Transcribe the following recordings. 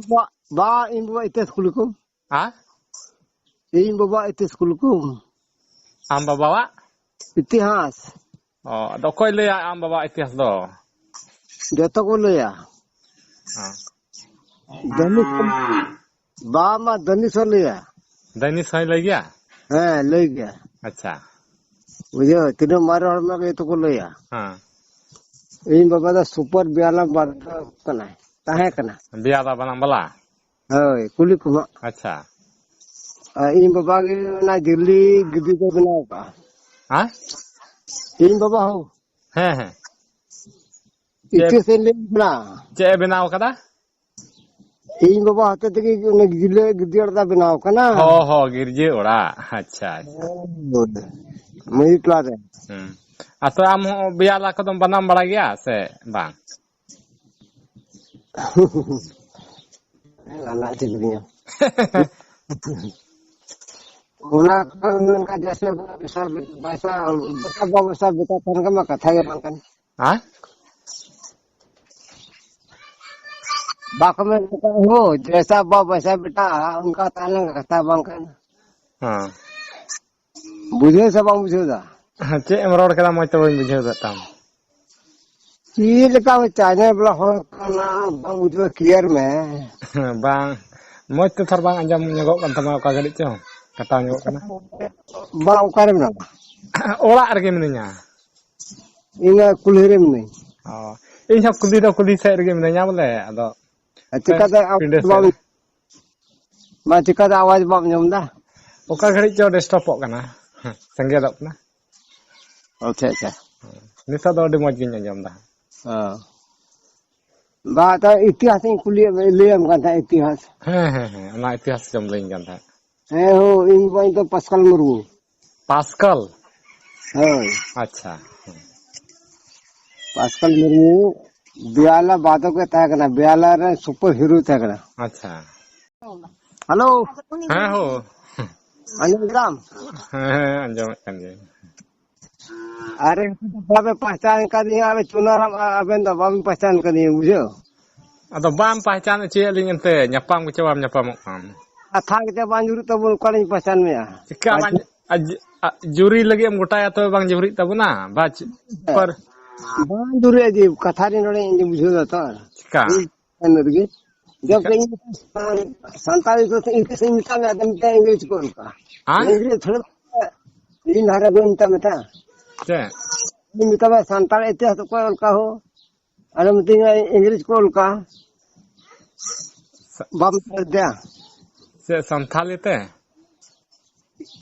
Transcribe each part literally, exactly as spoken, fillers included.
ᱵᱟ, ᱵᱟ, ᱤᱧ ᱵᱟᱵᱟ ᱤᱛᱤᱦᱟᱥ ᱠᱩᱞᱤ ᱠᱚᱢ᱾ ᱦᱮᱸ? ᱤᱧ ᱵᱟᱵᱟ ᱤᱛᱤᱦᱟᱥ ᱠᱩᱞᱤ ᱠᱚᱢ᱾ ᱟᱢ ᱵᱟᱵᱟᱣᱟᱜ? ᱤᱛᱤᱦᱟᱥ᱾ ᱚ, ᱟᱫᱚ ᱚᱠᱚᱭ ᱞᱟᱹᱭᱟ ᱟᱢ ᱵᱟᱵᱟᱣᱟᱜ ᱤᱛᱤᱦᱟᱥ ᱫᱚ? ᱡᱚᱛᱚ ᱠᱚ ᱞᱟᱹᱭᱟ᱾ ᱦᱮᱸ᱾ ᱫᱟᱹᱱᱤᱥ, ᱵᱟ ᱢᱟ ᱫᱟᱹᱱᱤᱥ ᱦᱚᱸ ᱞᱟᱹᱭᱟ᱾ ᱫᱟᱹᱱᱤᱥ ᱦᱚᱸᱭ ᱞᱟᱹᱭ ᱜᱮᱭᱟ? ᱦᱮᱸ, ᱞᱟᱹᱭ ᱜᱮᱭᱟ᱾ ᱟᱪᱪᱷᱟ᱾ ᱵᱩᱡᱷᱟᱹᱣ, ᱛᱤᱱᱟᱹᱜ ᱢᱟᱨᱮ ᱦᱚᱲ ᱢᱮᱱᱟᱜ ᱠᱚᱣᱟ, ᱡᱚᱛᱚ ᱠᱚ ᱞᱟᱹᱭᱟ᱾ ᱦᱮᱸ᱾ ᱤᱧ ᱵᱟᱵᱟ ᱫᱚ ᱥᱩᱯᱟᱨ ᱵᱮᱭᱟᱞᱟ ᱵᱟᱫ ᱠᱟᱱᱟᱭ, ᱛᱟᱦᱮᱸ ᱠᱟᱱᱟ᱾ ᱵᱮᱭᱟᱞᱟ ᱵᱟᱱᱟᱢ ᱵᱟᱞᱟ? ᱦᱳᱭ, ᱠᱩᱞᱤ ᱠᱚᱢ ᱦᱟᱸᱜ᱾ ᱟᱪᱪᱷᱟ᱾ ᱟᱨ ᱤᱧ ᱵᱟᱵᱟ ᱜᱮ ᱚᱱᱟ ᱡᱤᱞᱤ ᱜᱤᱫᱤ ᱫᱚ ᱵᱮᱱᱟᱣ ᱠᱟᱜᱼᱟ᱾ ᱦᱮᱸ? ᱤᱧ ᱵᱟᱵᱟ ᱦᱚᱸ᱾ ᱦᱮᱸ, ᱦᱮᱸ᱾ ᱪᱮᱫ? ᱤᱛᱤᱦᱟᱥ ᱤᱧ ᱞᱟᱹᱭ ᱠᱟᱱᱟ᱾ ᱪᱮᱫ ᱮ ᱵᱮᱱᱟᱣ ᱠᱟᱫᱟ? ᱤᱧ ᱵᱟᱵᱟ ᱦᱚᱛᱮ ᱛᱮᱜᱮ ᱚᱱᱟ ᱜᱤᱨᱡᱟᱹ, ᱜᱤᱨᱡᱟᱹ ᱚᱲᱟᱜ ᱫᱚ ᱵᱮᱱᱟᱣ ᱠᱟᱱᱟ᱾ ᱦᱚᱸ, ᱦᱚᱸ, ᱜᱤᱨᱡᱟᱹ ᱚᱲᱟᱜ᱾ ᱟᱪᱪᱷᱟ, ᱟᱪᱪᱷᱟ᱾ ᱦᱳᱭ᱾ ᱢᱟᱹᱭᱤᱠ ᱠᱞᱟᱵ ᱨᱮ᱾ ᱦᱩᱸ᱾ ᱟᱪᱪᱷᱟ, ᱟᱢ ᱦᱚᱸ ᱵᱮᱭᱟᱞᱟ ᱠᱚᱫᱚᱢ ᱵᱟᱱᱟᱢ ᱵᱟᱲᱟᱭ ᱜᱮᱭᱟ ᱥᱮ ᱵᱟᱝ? ᱞᱟᱸᱫᱟ ᱦᱚᱪᱚ ᱠᱤᱫᱤᱧᱟ᱾ ᱚᱱᱟ ᱠᱚ ᱢᱮᱱ ᱠᱷᱟᱱ ᱡᱮᱥᱮ ᱵᱮᱥᱟ, ᱵᱮᱥᱟ, ᱵᱮᱥᱟ, ᱵᱮᱥᱟ, ᱵᱮᱥᱟ ᱛᱟᱦᱮᱱ ᱠᱷᱟᱱ ᱢᱟ ᱠᱟᱛᱷᱟ ᱜᱮ ᱵᱟᱝ ᱠᱟᱱᱟ᱾ ᱦᱮᱸ? ᱵᱟᱠᱚ ᱢᱮᱱ ᱠᱟᱫᱟ, ᱦᱳ, ᱡᱮᱥᱟ ᱵᱟ ᱵᱮᱥᱟ ᱵᱮᱴᱟ, ᱚᱱᱠᱟ ᱛᱟᱦᱮᱸ ᱞᱮᱱ ᱠᱟᱛᱷᱟ ᱵᱟᱝ ᱠᱟᱱᱟ᱾ ᱦᱮᱸ᱾ ᱵᱩᱡᱷᱟᱹᱣ ᱥᱮ ᱵᱟᱢ ᱵᱩᱡᱷᱟᱹᱣ ᱫᱟ? ᱦᱮᱸ, ᱪᱮᱫ ᱮᱢ ᱨᱚᱲ ᱠᱮᱫᱟ, ᱢᱚᱡᱽ ᱛᱮ ᱵᱟᱹᱧ ᱵᱩᱡᱷᱟᱹᱣ ᱫᱟ ᱛᱟᱢ᱾ ᱪᱮᱫ ᱞᱮᱠᱟ ᱪᱟᱭᱱᱟ ᱵᱟᱞᱟ ᱦᱚᱲ ᱠᱟᱱᱟ, ᱵᱟᱢ ᱵᱩᱡᱷᱟᱹᱣ, clear ᱢᱮ᱾ ᱦᱮᱸ, ᱵᱟᱝ, ᱢᱚᱡᱽ ᱛᱮ ᱛᱷᱚᱨ ᱵᱟᱝ ᱟᱸᱡᱚᱢ ᱧᱚᱜᱚᱜ ᱠᱟᱱ ᱛᱟᱢᱟ, ᱚᱠᱟ ᱜᱷᱟᱹᱲᱤᱡ ᱪᱚ ᱠᱟᱴᱟᱣ ᱧᱚᱜᱚᱜ ᱠᱟᱱᱟ᱾ ᱵᱟ, ᱚᱠᱟᱨᱮ ᱢᱮᱱᱟᱢᱟ? ᱚᱲᱟᱜ ᱨᱮᱜᱮ ᱢᱤᱱᱟᱹᱧᱟ᱾ ᱤᱧ ᱫᱚ ᱠᱩᱞᱦᱤ ᱨᱮ ᱢᱤᱱᱟᱹᱧ᱾ ᱚ, ᱤᱧ ᱦᱚᱸ ᱠᱩᱞᱦᱤ ᱫᱚ ᱠᱩᱞᱦᱤ ᱥᱮᱫ ᱨᱮᱜᱮ ᱢᱤᱱᱟᱹᱧᱟ ᱵᱚᱞᱮ, ᱟᱫᱚ ᱟᱨ ᱪᱤᱠᱟᱹᱛᱮ ᱟᱣᱟᱡᱽ ᱯᱤᱸᱰᱟᱹ ᱥᱮᱫ ᱵᱟᱢ, ᱨᱮ᱾ ᱢᱟ ᱪᱤᱠᱟᱹᱛᱮ ᱟᱣᱟᱡᱽ ᱵᱟᱢ ᱟᱸᱡᱚᱢ ᱫᱟ? ᱚᱠᱟ ᱜᱷᱟᱹᱲᱤᱡ ᱪᱚ ᱰᱤᱥᱴᱟᱵᱚᱜ ᱠᱟᱱᱟ, ᱥᱮᱸᱜᱮᱞᱚᱜ ᱠᱟᱱᱟ᱾ ᱟᱪᱪᱷᱟ, ᱟᱪᱪᱷᱟ᱾ ᱱᱤᱛᱚᱜ ᱫᱚ ᱟᱹᱰᱤ ᱢᱚᱡᱽ ᱜᱤᱧ ᱟᱸᱡᱚᱢ ᱫᱟ᱾ ᱦᱮᱸ᱾ ᱵᱟ, ᱛᱚ ᱤᱛᱤᱦᱟᱥ ᱤᱧ ᱠᱩᱞᱤᱭᱮᱫ ᱢᱮ, ᱞᱟᱹᱭᱟᱢ ᱠᱟᱱ ᱛᱟᱦᱮᱸᱫ ᱤᱛᱤᱦᱟᱥ᱾ ᱦᱮᱸ, ᱦᱮᱸ, ᱦᱮᱸ, ᱚᱱᱟ ᱤᱛᱤᱦᱟᱥ ᱜᱮᱢ ᱞᱟᱹᱭᱟᱹᱧ ᱠᱟᱱ ᱛᱟᱦᱮᱸᱫ᱾ ᱦᱮᱸ ᱦᱳ, ᱤᱧ ᱵᱟᱵᱟ ᱧᱩᱛᱩᱢ ᱯᱟᱥᱠᱟᱞ ᱢᱩᱨᱢᱩ᱾ ᱯᱟᱥᱠᱟᱞ? ᱦᱳᱭ᱾ ᱟᱪᱪᱷᱟ᱾ ᱯᱟᱥᱠᱟᱞ ᱢᱩᱨᱢᱩ ᱵᱮᱭᱟᱞᱟ ᱵᱟᱫᱚᱠ ᱮ ᱛᱟᱦᱮᱸ ᱠᱟᱱᱟ, ᱵᱮᱭᱟᱞᱟ ᱨᱮ super hero ᱛᱟᱦᱮᱸ ᱠᱟᱱᱟ᱾ ᱟᱪᱪᱷᱟ᱾ ᱦᱮᱞᱳ᱾ ᱦᱮᱸ ᱦᱳ᱾ ᱟᱸᱡᱚᱢ ᱠᱮᱫᱟᱢ? ᱦᱮᱸ, ᱦᱮᱸ, ᱟᱸᱡᱚᱢᱮᱫ ᱠᱟᱱ ᱜᱤᱭᱟᱹᱧ᱾ ᱟᱨᱮ, ᱵᱟᱵᱮ ᱯᱟᱦᱪᱟᱱ ᱠᱟᱫᱤᱧᱟ, ᱟᱵᱮ ᱪᱩᱱᱟᱨᱟᱢ, ᱟᱵᱮᱱ ᱫᱚ ᱵᱟᱵᱮᱱ ᱯᱟᱦᱪᱟᱱ ᱠᱟᱫᱤᱧᱟ, ᱵᱩᱡᱷᱟᱹᱣ? ᱟᱫᱚ ᱵᱟᱢ ᱯᱟᱦᱪᱟᱱ ᱦᱚᱪᱚᱭᱮᱫ ᱞᱤᱧ ᱮᱱᱛᱮ, ᱧᱟᱯᱟᱢ ᱜᱮᱪᱚ ᱵᱟᱢ ᱧᱟᱯᱟᱢᱚᱜ ᱠᱟᱱ᱾ ᱠᱟᱛᱷᱟ ᱜᱮᱪᱚ ᱵᱟᱝ ᱡᱩᱨᱤᱜ ᱛᱟᱵᱚᱱ, ᱚᱠᱟᱨᱤᱧ ᱯᱟᱦᱪᱟᱱ ᱢᱮᱭᱟ? ᱪᱮᱠᱟ ᱵᱟᱝ, ᱟᱡ-, ᱟ, ᱡᱩᱨᱤ ᱞᱟᱹᱜᱤᱫ ᱮᱢ ᱜᱚᱴᱟᱭᱟ, ᱛᱚᱵᱮ ᱵᱟᱝ ᱡᱩᱨᱤᱜ ᱛᱟᱵᱚᱱᱟ? ᱵᱟᱪ-, ᱦᱮᱸ᱾ ᱯᱟᱨ- ᱵᱟᱝ ᱡᱩᱨᱤᱜᱼᱟ ᱡᱮ, ᱠᱟᱛᱷᱟ ᱨᱤᱧ ᱨᱚᱲᱮᱫ, ᱤᱧ ᱵᱩᱡᱷᱟᱹᱣ ᱫᱟ ᱛᱚ᱾ ᱪᱮᱠᱟ? ᱤᱧ ᱤᱱᱟᱹ ᱨᱮᱜᱮ᱾ ᱡᱚᱵ ᱪᱮᱠᱟ? ᱥᱟᱱᱛᱟᱲᱤ ᱛᱮ ᱤᱝᱞᱤᱥ ᱤᱧ ᱢᱮᱛᱟᱜ ᱢᱮᱭᱟ, ᱟᱫᱚ ᱢᱤᱫᱴᱮᱱ ᱤᱝᱨᱮᱡᱽ ᱠᱚ ᱚᱞ ᱠᱟᱜᱼᱟ᱾ ᱦᱮᱸ? ᱤᱝᱨᱮᱡᱽ ᱛᱷᱚᱲᱟ, ᱤᱧ ᱞᱟᱦᱟ ᱨᱮ ᱵᱟᱹᱧ ᱢᱮᱛᱟᱜ ᱢᱮ ᱛᱟᱦᱮᱸ᱾ ᱪᱮᱫ? ᱤᱧ ᱢᱮᱛᱟᱜ ᱢᱮ ᱥᱟᱱᱛᱟᱲ ᱤᱛᱤᱦᱟᱥ ᱚᱠᱚᱭ ᱚᱞ ᱠᱟᱜ ᱦᱳ? ᱟᱫᱚ ᱢᱤᱛᱟᱹᱧᱟ ᱤᱝᱨᱮᱡᱽ ᱠᱚ ᱚᱞ ᱠᱟᱜᱼᱟ᱾ ᱥᱟ- ᱵᱟᱢ ᱵᱟᱲᱟᱭᱟ? ᱪᱮᱫ ᱥᱟᱱᱛᱷᱟᱞᱤ ᱛᱮ?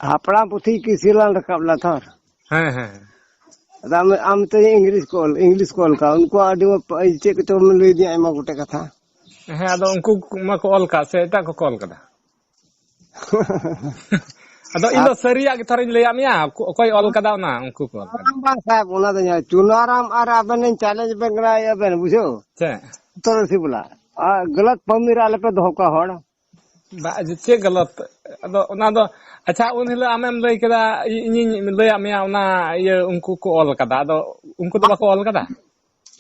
ᱦᱟᱯᱲᱟᱢ ᱯᱩᱛᱷᱤ ᱠᱤᱥᱤ ᱞᱟᱝ ᱨᱟᱠᱟᱵ ᱞᱮᱫ ᱛᱷᱚᱨ᱾ ᱦᱮᱸ, ᱦᱮᱸ, ᱦᱮᱸ᱾ ᱟᱫᱚ ᱟᱢ, ᱟᱢ ᱛᱮ ᱤᱝᱞᱤᱥ ᱠᱚ ᱚᱞ, ᱤᱝᱞᱤᱥ ᱠᱚ ᱚᱞ ᱠᱟᱜᱼᱟ᱾ ᱩᱱᱠᱩ ᱟᱹᱰᱤ ᱢᱚ-, ᱪᱮᱫ ᱠᱚᱪᱚ ᱞᱟᱹᱭ ᱫᱤᱧᱟ, ᱟᱭᱢᱟ ᱜᱚᱴᱮᱡ ᱠᱟᱛᱷᱟ᱾ ᱦᱮᱸ, ᱟᱫᱚ ᱩᱱᱠᱩ ᱢᱟᱠᱚ ᱚᱞ ᱠᱟᱜ, ᱥᱮ ᱮᱴᱟᱜ ᱠᱚᱠᱚ ᱚᱞ ᱠᱟᱫᱟ? ᱟᱫᱚ ᱤᱧ ᱫᱚ ᱟᱨ ᱥᱟᱹᱨᱤᱭᱟᱜ ᱜᱮ ᱛᱷᱚᱨᱤᱧ ᱞᱟᱹᱭᱟᱫ ᱢᱮᱭᱟ, ᱚᱠᱚ-, ᱚᱠᱚᱭ ᱚᱞ ᱠᱟᱫᱟ ᱚᱱᱟ, ᱩᱱᱠᱩ ᱠᱚ ᱚᱞ ᱠᱟᱫᱟ᱾ ᱵᱟᱝ, ᱵᱟᱝ ᱥᱟᱦᱮᱵ, ᱚᱱᱟ ᱫᱚ ᱧᱮᱞ, ᱪᱩᱱᱟᱨᱟᱢ ᱟᱨ ᱟᱵᱮᱱ ᱞᱤᱧ ᱪᱮᱞᱮᱧᱡᱽ ᱵᱮᱱ ᱠᱟᱱᱟ, ᱤᱭᱟᱹ ᱵᱮᱱ ᱵᱩᱡᱷᱟᱹᱣ? ᱪᱮᱫ? ᱩᱛᱛᱚᱨ ᱥᱤᱵᱩᱞᱟ᱾ ᱟᱨ ᱜᱟᱞᱟᱛ ᱯᱟᱢᱤ ᱨᱮ ᱟᱞᱚᱯᱮ ᱫᱚᱦᱚ ᱠᱚᱣᱟ ᱦᱚᱲ᱾ ᱵᱟ-, ᱪᱮᱫ ᱜᱟᱞᱟᱛ? ᱟᱫᱚ ᱚᱱᱟ ᱫᱚ, ᱟᱪᱪᱷᱟ, ᱩᱱ ᱦᱤᱞᱳᱜ ᱟᱢᱮᱢ ᱞᱟᱹᱭ ᱠᱮᱫᱟ, ᱤ-, ᱤᱧᱤᱧ ᱞᱟᱹᱭᱟᱫ ᱢᱮᱭᱟ, ᱚᱱᱟ ᱤᱭᱟᱹ ᱩᱱᱠᱩ ᱠᱚ ᱚᱞ ᱠᱟᱫᱟ, ᱟᱫᱚ ᱩᱱᱠᱩ ᱫᱚ ᱵᱟᱠᱚ ᱚᱞ ᱠᱟᱫᱟ?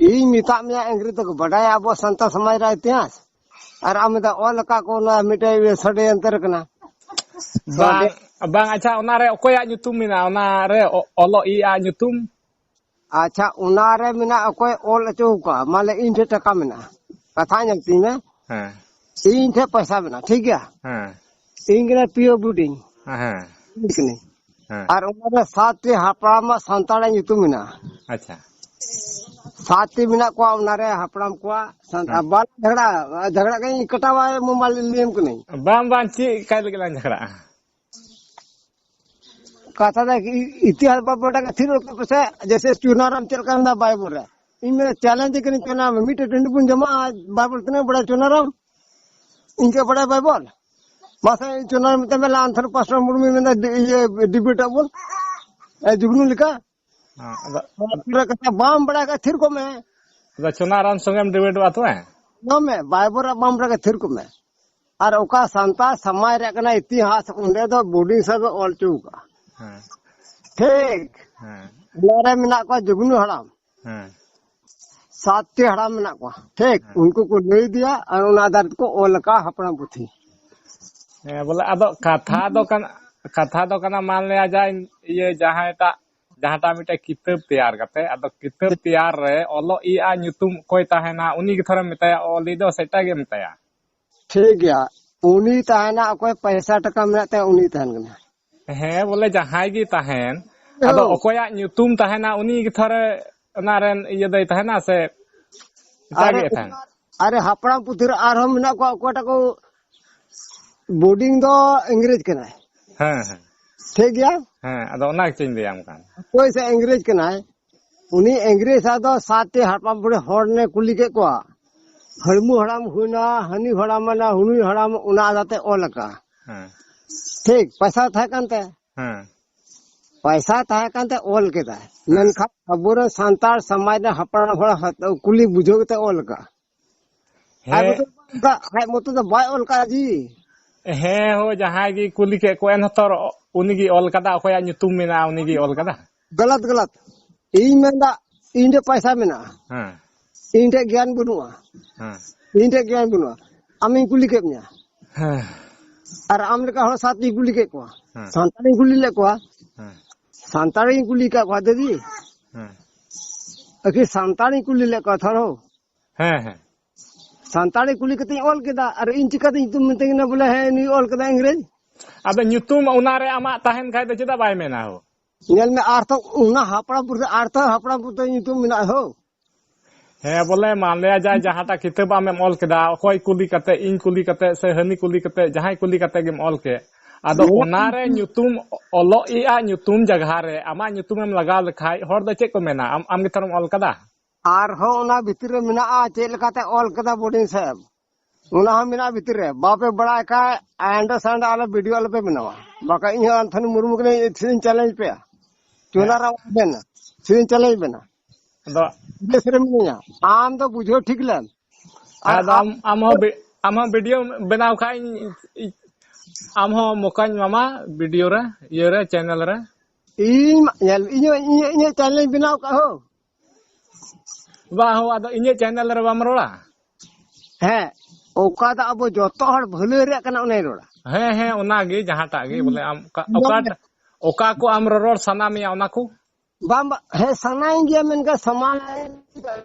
ᱤᱧ ᱢᱮᱛᱟᱜ ᱢᱮᱭᱟ, ᱤᱝᱨᱮᱡᱽ ᱫᱚᱠᱚ ᱵᱟᱰᱟᱭᱟ ᱟᱵᱚ ᱥᱟᱱᱛᱟᱲ ᱥᱚᱢᱟᱡᱽ ᱨᱮᱭᱟᱜ ᱤᱛᱤᱦᱟᱥ, ᱟᱨ ᱟᱢ ᱫᱚ ᱚᱞ ᱟᱠᱟᱫ ᱠᱚ ᱚᱱᱟ ᱢᱤᱫᱴᱮᱡ ᱤᱭᱟᱹ ᱥᱟᱰᱮ ᱮᱱᱛᱮ ᱨᱮ ᱠᱟᱱᱟ᱾ ᱵᱟᱝ, ᱥᱟᱰᱮ᱾ ᱵᱟᱝ, ᱟᱪᱪᱷᱟ, ᱚᱱᱟᱨᱮ ᱚᱠᱚᱭᱟᱜ ᱧᱩᱛᱩᱢ ᱢᱮᱱᱟᱜᱼᱟ? ᱚᱱᱟᱨᱮ ᱚ-, ᱚᱞᱚᱜ ᱤᱭᱟᱹ ᱟᱜ ᱧᱩᱛᱩᱢ? ᱟᱪᱪᱷᱟ, ᱚᱱᱟᱨᱮ ᱢᱮᱱᱟᱜ ᱚᱠᱚᱭ ᱚᱞ ᱦᱚᱪᱚ ᱟᱠᱟᱫ, ᱢᱟᱱᱮ ᱤᱧ ᱴᱷᱮᱱ ᱴᱟᱠᱟ ᱢᱮᱱᱟᱜᱼᱟ, ᱠᱟᱛᱷᱟ ᱧᱮᱞ ᱛᱤᱧ ᱢᱮ᱾ ᱦᱮᱸ᱾ ᱤᱧ ᱴᱷᱮᱱ ᱯᱚᱭᱥᱟ ᱢᱮᱱᱟᱜᱼᱟ, ᱴᱷᱤᱠ ᱜᱮᱭᱟ? ᱦᱮᱸ᱾ ᱤᱧ ᱠᱟᱱᱟ ᱯᱤ ᱳ ᱵᱳᱨᱰᱤᱝ᱾ ᱦᱮᱸ᱾ ᱤᱧ ᱠᱟᱹᱱᱟᱹᱧ᱾ ᱦᱮᱸ᱾ ᱟᱨ ᱚᱱᱟᱨᱮ ᱥᱟᱛᱴᱤ ᱦᱟᱯᱲᱟᱢᱟᱜ ᱥᱟᱱᱛᱟᱲᱟᱜ ᱧᱩᱛᱩᱢ ᱢᱮᱱᱟᱜᱼᱟ᱾ ᱟᱪᱪᱷᱟ᱾ ᱥᱟᱛᱴᱤ ᱢᱮᱱᱟᱜ ᱠᱚᱣᱟ ᱚᱱᱟᱨᱮ ᱦᱟᱯᱲᱟᱢ ᱠᱚᱣᱟᱜ ᱥᱟᱱ-, ᱦᱮᱸ᱾ ᱵᱟᱝ ᱡᱷᱟᱜᱽᱲᱟ, ᱡᱷᱟᱜᱽᱲᱟ ᱠᱟᱹᱧ ᱠᱟᱴᱟᱣᱟ, ᱢᱳᱵᱟᱭᱤᱞ ᱞᱟᱹᱭᱟᱢ ᱠᱟᱹᱱᱟᱹᱧ᱾ ᱵᱟᱝ, ᱵᱟᱝ, ᱪᱮᱫ ᱠᱟᱭ ᱞᱟᱹᱜᱤᱫ ᱞᱟᱝ ᱡᱷᱟᱜᱽᱲᱟᱜᱼᱟ? ᱠᱟᱛᱷᱟ ᱫᱚ ᱤ-, ᱤᱛᱤᱦᱟᱥ ᱵᱟᱵᱚ ᱵᱟᱰᱟᱭ ᱠᱷᱟᱱ ᱛᱷᱤᱨ ᱠᱚᱜ ᱯᱮᱥᱮ, ᱡᱮᱭᱥᱮ ᱪᱩᱱᱟᱨᱟᱢ ᱪᱮᱫ ᱞᱮᱠᱟ ᱢᱮᱱᱟᱜᱼᱟ ᱵᱟᱭᱵᱚᱞ ᱨᱮ᱾ ᱤᱧ ᱢᱮᱱᱟ ᱪᱮᱞᱮᱧᱡᱽ ᱠᱟᱹᱱᱟᱹᱧ, ᱪᱩᱱᱟᱨᱟᱢ ᱢᱤᱫᱴᱮᱡ ᱴᱟᱺᱰᱤ ᱵᱚᱱ ᱡᱚᱢᱟ, ᱵᱟᱭᱵᱚᱞ ᱛᱤᱱᱟᱹᱜ ᱵᱟᱲᱟᱭ ᱪᱩᱱᱟᱨᱟᱢ? ᱤᱧ ᱪᱮᱫ ᱵᱟᱲᱟᱭ ᱵᱟᱭᱵᱚᱞ? ᱢᱟᱥᱮ ᱪᱩᱱᱟᱨᱟᱢ ᱢᱮᱛᱟᱭ ᱢᱮ, ᱞᱟᱱᱛᱷᱟᱨ ᱯᱟᱥᱴᱚᱨ ᱢᱩᱨᱢᱩᱭ ᱢᱮᱱᱫᱟ, ᱰᱤ-, ᱤᱭᱟᱹ, ᱰᱤᱵᱮᱴ ᱟᱵᱚᱱ, ᱮ, ᱡᱩᱜᱽᱱᱩ ᱞᱮᱠᱟ᱾ ᱦᱮᱸ, ᱟᱫᱚ ᱵᱟᱭᱵᱚᱞ ᱨᱮ ᱠᱟᱛᱷᱟ ᱵᱟᱢ ᱵᱟᱲᱟᱭ ᱠᱷᱟᱱ ᱛᱷᱤᱨ ᱠᱚᱜ ᱢᱮ᱾ ᱟᱫᱚ ᱪᱩᱱᱟᱨᱟᱢ ᱥᱚᱸᱜᱮᱢ ᱰᱤᱵᱮᱴᱚᱜᱼᱟ ᱛᱚᱵᱮ? ᱧᱟᱢ ᱢᱮ, ᱵᱟᱭᱵᱚᱞ ᱨᱮ ᱵᱟᱢ ᱵᱟᱲᱟᱭ ᱠᱷᱟᱱ ᱛᱷᱤᱨ ᱠᱚᱜ ᱢᱮ᱾ ᱟᱨ ᱚᱠᱟ ᱥᱟᱱᱛᱟᱲ ᱥᱚᱢᱟᱡᱽ ᱨᱮᱭᱟᱜ ᱠᱟᱱᱟ ᱤᱛᱤᱦᱟᱥ, ᱚᱸᱰᱮ ᱫᱚ ᱵᱳᱨᱰᱤᱝ ᱥᱟᱵ ᱮ ᱚᱞ ᱦᱚᱪᱚ ᱟᱠᱟᱫᱼᱟ᱾ ᱦᱮᱸ᱾ ᱴᱷᱤᱠ᱾ ᱦᱮᱸ᱾ ᱚᱱᱟ ᱨᱮ ᱢᱮᱱᱟᱜ ᱠᱚᱣᱟ ᱡᱩᱜᱽᱱᱩ ᱦᱟᱲᱟᱢ᱾ ᱦᱮᱸ᱾ ᱥᱟᱛ ᱴᱤ ᱦᱟᱲᱟᱢ ᱢᱮᱱᱟᱜ ᱠᱚᱣᱟ, ᱴᱷᱤᱠ᱾ ᱦᱮᱸ᱾ ᱩᱱᱠᱩ ᱠᱚ ᱞᱟᱹᱭ ᱤᱫᱤᱭᱟ ᱟᱨ ᱚᱱᱟ ᱟᱫᱷᱟᱨ ᱛᱮᱠᱚ ᱚᱞ ᱟᱠᱟᱫᱼᱟ ᱦᱟᱯᱲᱟᱢ ᱯᱩᱛᱷᱤ᱾ ᱦᱮᱸ, ᱵᱚᱞᱮ, ᱟᱫᱚ ᱠᱟᱛᱷᱟ ᱫᱚ ᱠᱟᱱᱟ, ᱠᱟᱛᱷᱟ ᱫᱚ ᱠᱟᱱᱟ, ᱢᱟᱱ ᱞᱮᱭᱟ ᱡᱟᱦᱟᱸᱭ ᱤᱭᱟᱹ, ᱡᱟᱦᱟᱸᱭᱴᱟᱜ, ᱡᱟᱦᱟᱸᱴᱟᱜ ᱢᱤᱫᱴᱮᱡ ᱠᱤᱛᱟᱹᱵ ᱛᱮᱭᱟᱨ ᱠᱟᱛᱮ, ᱟᱫᱚ ᱠᱤᱛᱟᱹᱵ ᱛᱮᱭᱟᱨ ᱨᱮ ᱚᱞᱚᱜ ᱤᱡ ᱟᱜ ᱧᱩᱛᱩᱢ ᱚᱠᱚᱭ ᱛᱟᱦᱮᱱᱟ, ᱩᱱᱤ ᱜᱮ ᱛᱷᱚᱨᱮᱢ ᱢᱮᱛᱟᱭᱟ, ᱚᱞ ᱤᱡ ᱫᱚ ᱥᱮᱴᱟ ᱜᱮ ᱢᱮᱛᱟᱭᱟ᱾ ᱴᱷᱤᱠ ᱜᱮᱭᱟ, ᱩᱱᱤ ᱛᱟᱦᱮᱱᱟ, ᱚᱠᱚᱭ ᱯᱚᱭᱥᱟ ᱴᱟᱠᱟ ᱢᱮᱱᱟᱜ ᱛᱟᱭᱟ ᱩᱱᱤ ᱛᱟᱦᱮᱱ ᱠᱟᱱᱟ᱾ ᱦᱮᱸ, ᱵᱚᱞᱮ, ᱡᱟᱦᱟᱸᱭ ᱜᱮ ᱛᱟᱦᱮᱱ, ᱟᱫᱚ ᱦᱳᱭ᱾ ᱚᱠᱚᱭᱟᱜ ᱧᱩᱛᱩᱢ ᱛᱟᱦᱮᱱᱟ ᱩᱱᱤ ᱜᱮ ᱛᱷᱚᱨᱮ ᱚᱱᱟ ᱨᱮᱱ ᱤᱭᱟᱹ ᱫᱚᱭ ᱛᱟᱦᱮᱱᱟ ᱥᱮ ᱮᱴᱟᱜ ᱟᱨᱮ, ᱜᱮ ᱛᱟᱦᱮᱱᱟ? ᱟᱨᱮ ᱦᱟᱯᱲᱟᱢ ᱯᱩᱛᱷᱤ ᱨᱮ ᱟᱨᱦᱚᱸ ᱢᱮᱱᱟᱜ ᱠᱚᱣᱟ, ᱚᱠᱚᱭᱴᱟᱜ ᱠᱚ ᱵᱳᱰᱤᱝ ᱫᱚ ᱤᱝᱨᱮᱡᱽ ᱠᱟᱱᱟᱭ᱾ ᱦᱮᱸ, ᱦᱮᱸ᱾ ᱴᱷᱤᱠ ᱜᱮᱭᱟ? ᱦᱮᱸ, ᱟᱫᱚ ᱚᱱᱟ ᱜᱮᱪᱚᱧ ᱞᱟᱹᱭᱟᱢ ᱠᱟᱱ᱾ ᱚᱠᱚᱭ ᱥᱮ ᱤᱝᱨᱮᱡᱽ ᱠᱟᱱᱟᱭ, ᱩᱱᱤ ᱤᱝᱨᱮᱡᱽ ᱥᱟᱶ ᱫᱚ ᱥᱟᱛ ᱴᱤ ᱦᱟᱲᱟᱢ ᱵᱩᱲᱦᱤ ᱦᱚᱲ ᱱᱮ ᱠᱩᱞᱤ ᱠᱮᱫ ᱠᱚᱣᱟ, ᱦᱟᱹᱲᱢᱩ ᱦᱟᱲᱟᱢ ᱦᱩᱭᱱᱟ, ᱦᱟᱹᱱᱤ ᱦᱟᱲᱟᱢ ᱮᱱᱟ, ᱦᱩᱱᱩᱭ ᱦᱟᱲᱟᱢ, ᱚᱱᱟ ᱟᱫᱷᱟᱨ ᱛᱮ ᱚᱞ ᱟᱠᱟᱫᱼᱟ᱾ ᱦᱮᱸ᱾ ᱴᱷᱤᱠ, ᱯᱚᱭᱥᱟ ᱛᱟᱦᱮᱸ ᱠᱟᱱ ᱛᱟᱭᱟ᱾ ᱦᱮᱸ᱾ ᱯᱚᱭᱥᱟ ᱛᱟᱦᱮᱸ ᱠᱟᱱ ᱛᱟᱭᱟ, ᱚᱞ ᱠᱮᱫᱟᱭ᱾ ᱦᱮᱸ᱾ ᱢᱮᱱᱠᱷᱟᱱ ᱟᱵᱚᱨᱮᱱ ᱥᱟᱱᱛᱟᱲ ᱥᱚᱢᱟᱡᱽ ᱨᱮᱱ ᱦᱟᱯᱲᱟᱢ ᱦᱚᱲ ᱦᱟᱛ-, ᱠᱩᱞᱤ ᱵᱩᱡᱷᱟᱹᱣ ᱠᱟᱛᱮ ᱚᱞ ᱟᱠᱟᱫᱼᱟ᱾ ᱟᱡ ᱦᱮᱸ᱾ ᱢᱚᱛᱚ, ᱟᱡ ᱢᱚᱛᱚ ᱫᱚ ᱵᱟᱭ ᱚᱞ ᱠᱟᱜᱼᱟ ᱡᱤ᱾ ᱦᱮᱸ ᱦᱳ, ᱡᱟᱦᱟᱸᱭ ᱜᱮ ᱠᱩᱞᱤ ᱠᱮᱫ ᱠᱚ, ᱮᱱᱦᱚᱛᱚ ᱩᱱᱤ ᱜᱮ ᱚᱞ ᱠᱟᱫᱟ, ᱚᱠᱚᱭᱟᱜ ᱧᱩᱛᱩᱢ ᱢᱮᱱᱟᱜᱼᱟ, ᱩᱱᱤ ᱜᱮ ᱚᱞ ᱠᱟᱫᱟ᱾ ᱜᱟᱞᱟᱛ, ᱜᱟᱞᱟᱛ᱾ ᱤᱧ ᱢᱮᱱᱫᱟ, ᱤᱧ ᱴᱷᱮᱡ ᱯᱚᱭᱥᱟ ᱢᱮᱱᱟᱜᱼᱟ, ᱦᱮᱸ᱾ ᱤᱧ ᱴᱷᱮᱡ ᱜᱮᱭᱟᱱ ᱵᱟᱹᱱᱩᱜᱼᱟ, ᱦᱮᱸ᱾ ᱤᱧ ᱴᱷᱮᱡ ᱜᱮᱭᱟᱱ ᱵᱟᱹᱱᱩᱜᱼᱟ᱾ ᱟᱢᱤᱧ ᱠᱩᱞᱤ ᱠᱮᱫ ᱢᱮᱭᱟ, ᱦᱮᱸ᱾ ᱟᱨ ᱟᱢ ᱞᱮᱠᱟ ᱦᱚᱲ ᱥᱟᱛ ᱤᱧ ᱠᱩᱞᱤ ᱠᱮᱫ ᱠᱚᱣᱟ, ᱦᱮᱸ᱾ ᱥᱟᱱᱛᱟᱲᱤᱧ ᱠᱩᱞᱤ ᱞᱮᱫ ᱠᱚᱣᱟ, ᱦᱮᱸ᱾ ᱥᱟᱱᱛᱟᱲᱤᱧ ᱠᱩᱞᱤ ᱠᱟᱫ ᱠᱚᱣᱟ ᱫᱟᱫᱤ, ᱦᱮᱸ᱾ ᱟᱹᱠᱤ ᱥᱟᱱᱛᱟᱲᱤᱧ ᱠᱩᱞᱤ ᱞᱮᱫ ᱠᱚᱣᱟ ᱛᱷᱚᱨᱚ᱾ ᱦᱮᱸ, ᱦᱮᱸ᱾ ᱥᱟᱱᱛᱟᱲᱤ ᱠᱩᱞᱤ ᱠᱟᱛᱮᱧ ᱚᱞ ᱠᱮᱫᱟ, ᱟᱨ ᱤᱧ ᱪᱤᱠᱟᱹᱛᱮ ᱧᱩᱛᱩᱢ ᱢᱤᱛᱟᱹᱧ ᱠᱟᱱᱟ ᱵᱚᱞᱮ, ᱦᱮᱸ, ᱱᱩᱭ ᱚᱞ ᱠᱟᱫᱟ ᱤᱝᱨᱮᱡᱽ? ᱟᱫᱚ ᱧᱩᱛᱩᱢ ᱚᱱᱟᱨᱮ ᱟᱢᱟᱜ ᱛᱟᱦᱮᱱ ᱠᱷᱟᱡ ᱫᱚ ᱪᱮᱫᱟᱜ ᱵᱟᱭ ᱢᱮᱱᱟ ᱦᱳ? ᱧᱮᱞ ᱢᱮ, ᱟᱨ ᱛᱚ ᱚᱱᱟ ᱦᱟᱯᱲᱟᱢ ᱯᱩᱨ-, ᱟᱨ ᱛᱚ ᱦᱟᱯᱲᱟᱢ ᱯᱩᱨ ᱛᱮ ᱧᱩᱛᱩᱢ ᱢᱮᱱᱟᱜᱼᱟ ᱦᱳ᱾ ᱦᱮᱸ, ᱵᱚᱞᱮ, ᱢᱟᱱ ᱞᱮᱭᱟ ᱡᱟᱭ, ᱡᱟᱦᱟᱸᱴᱟᱜ ᱠᱤᱛᱟᱹᱵ ᱟᱢᱮᱢ ᱚᱞ ᱠᱮᱫᱟ, ᱚᱠᱚᱭ ᱠᱩᱞᱤ ᱠᱟᱛᱮ, ᱤᱧ ᱠᱩᱞᱤ ᱠᱟᱛᱮ ᱥᱮ ᱦᱟᱹᱱᱤ ᱠᱩᱞᱤ ᱠᱟᱛᱮ, ᱡᱟᱦᱟᱸᱭ ᱠᱩᱞᱤ ᱠᱟᱛᱮ ᱜᱮᱢ ᱚᱞ ᱠᱮᱫ, ᱟᱫᱚ ᱦᱮᱸ᱾ ᱚᱱᱟᱨᱮ ᱧᱩᱛᱩᱢ, ᱚᱞᱚᱜ ᱤᱡ ᱟᱜ ᱧᱩᱛᱩᱢ ᱡᱟᱭᱜᱟ ᱨᱮ ᱟᱢᱟᱜ ᱧᱩᱛᱩᱢᱮᱢ ᱞᱟᱜᱟᱣ ᱞᱮᱠᱷᱟᱡ ᱦᱚᱲ ᱫᱚ ᱪᱮᱫ ᱠᱚ ᱢᱮᱱᱟ? ᱟᱢ, ᱟᱢ ᱜᱮ ᱛᱷᱚᱨᱮᱢ ᱚᱞ ᱠᱟᱫᱟ᱾ ᱟᱨᱦᱚᱸ ᱚᱱᱟ ᱵᱷᱤᱛᱤᱨ ᱨᱮ ᱢᱮᱱᱟᱜᱼᱟ, ᱪᱮᱫ ᱞᱮᱠᱟᱛᱮ ᱚᱞ ᱠᱟᱫᱟ ᱵᱳᱰᱤᱝ ᱥᱟᱦᱮᱵᱽ, ᱚᱱᱟ ᱦᱚᱸ ᱢᱮᱱᱟᱜᱼᱟ ᱵᱷᱤᱛᱤᱨ ᱨᱮ᱾ ᱵᱟᱯᱮ ᱵᱟᱲᱟᱭ ᱠᱷᱟᱡ ᱟᱭᱰᱟ ᱥᱟᱭᱰᱟ ᱟᱞᱮ ᱵᱷᱤᱰᱤᱭᱳ ᱟᱞᱚᱯᱮ ᱵᱮᱱᱟᱣᱟ, ᱵᱟᱠᱷᱟᱡ ᱤᱧ ᱦᱚᱸ ᱟᱱᱛᱷᱟᱱᱤ ᱢᱩᱨᱢᱩ ᱠᱟᱹᱱᱟᱹᱧ, ᱥᱮᱨᱮᱧ ᱪᱟᱞᱮᱧᱡᱽ ᱯᱮᱭᱟ᱾ ᱦᱮᱸ᱾ ᱪᱩᱱᱟᱨᱟᱢ ᱵᱮᱱ ᱥᱮᱨᱮᱧ ᱪᱟᱞᱮᱧᱡᱽ ᱵᱮᱱᱟ᱾ ᱟᱫᱚ ᱵᱤᱫᱮᱥ ᱨᱮ ᱢᱤᱱᱟᱹᱧᱟ, ᱟᱢ ᱫᱚ ᱵᱩᱡᱷᱟᱹᱣ ᱴᱷᱤᱠ ᱞᱮᱢ᱾ ᱟᱨ ᱟᱫᱚ ᱟᱢ, ᱟᱢ ᱦᱚᱸ ᱵᱤ-, ᱟᱢ ᱦᱚᱸ ᱵᱷᱤᱰᱤᱭᱳ ᱵᱮᱱᱟᱣ ᱠᱷᱟᱡ ᱤᱧ, ᱤᱧ, ᱟᱢ ᱦᱚᱸ ᱢᱚᱠᱟᱧ ᱮᱢᱟᱢᱟ ᱵᱷᱤᱰᱤᱭᱳ ᱨᱮ, ᱤᱭᱟᱹ ᱨᱮ, ᱪᱮᱱᱮᱞ ᱨᱮ᱾ ᱤᱧ ᱢᱟ-, ᱧᱮᱞ, ᱤᱧ ᱦᱚᱸ, ᱤᱧ ᱦᱚᱸ, ᱤᱧ ᱦᱚᱸ ᱪᱮᱱᱮᱞ ᱤᱧ ᱵᱮᱱᱟᱣ ᱠᱟᱜ ᱦᱳ᱾ ᱵᱟ ᱦᱳ, ᱟᱫᱚ ᱤᱧᱟᱹᱜ ᱪᱮᱱᱮᱞ ᱨᱮ ᱵᱟᱢ ᱨᱚᱲᱟ? ᱦᱮᱸ, ᱚᱠᱟ ᱫᱚ ᱟᱵᱚ ᱡᱚᱛᱚ ᱦᱚᱲ ᱵᱷᱟᱹᱞᱟᱹᱭ ᱨᱮᱭᱟᱜ ᱠᱟᱱᱟ, ᱚᱱᱟᱧ ᱨᱚᱲᱟ᱾ ᱦᱮᱸ, ᱦᱮᱸ, ᱚᱱᱟᱜᱮ, ᱡᱟᱦᱟᱸᱴᱟᱜ ᱜᱮ, ᱵᱚᱞᱮ, ᱟᱢ ᱚᱠᱟ, ᱚᱠᱟ, ᱚᱠᱟ ᱠᱚ ᱟᱢ ᱨᱚᱨᱚᱲ ᱥᱟᱱᱟ ᱢᱮᱭᱟ, ᱚᱱᱟ ᱠᱚ? ᱵᱟᱝ, ᱵᱟᱝ, ᱦᱮᱸ, ᱥᱟᱱᱟᱭᱤᱧ ᱜᱮᱭᱟ, ᱢᱮᱱᱠᱷᱟᱱ ᱥᱟᱢᱟᱝ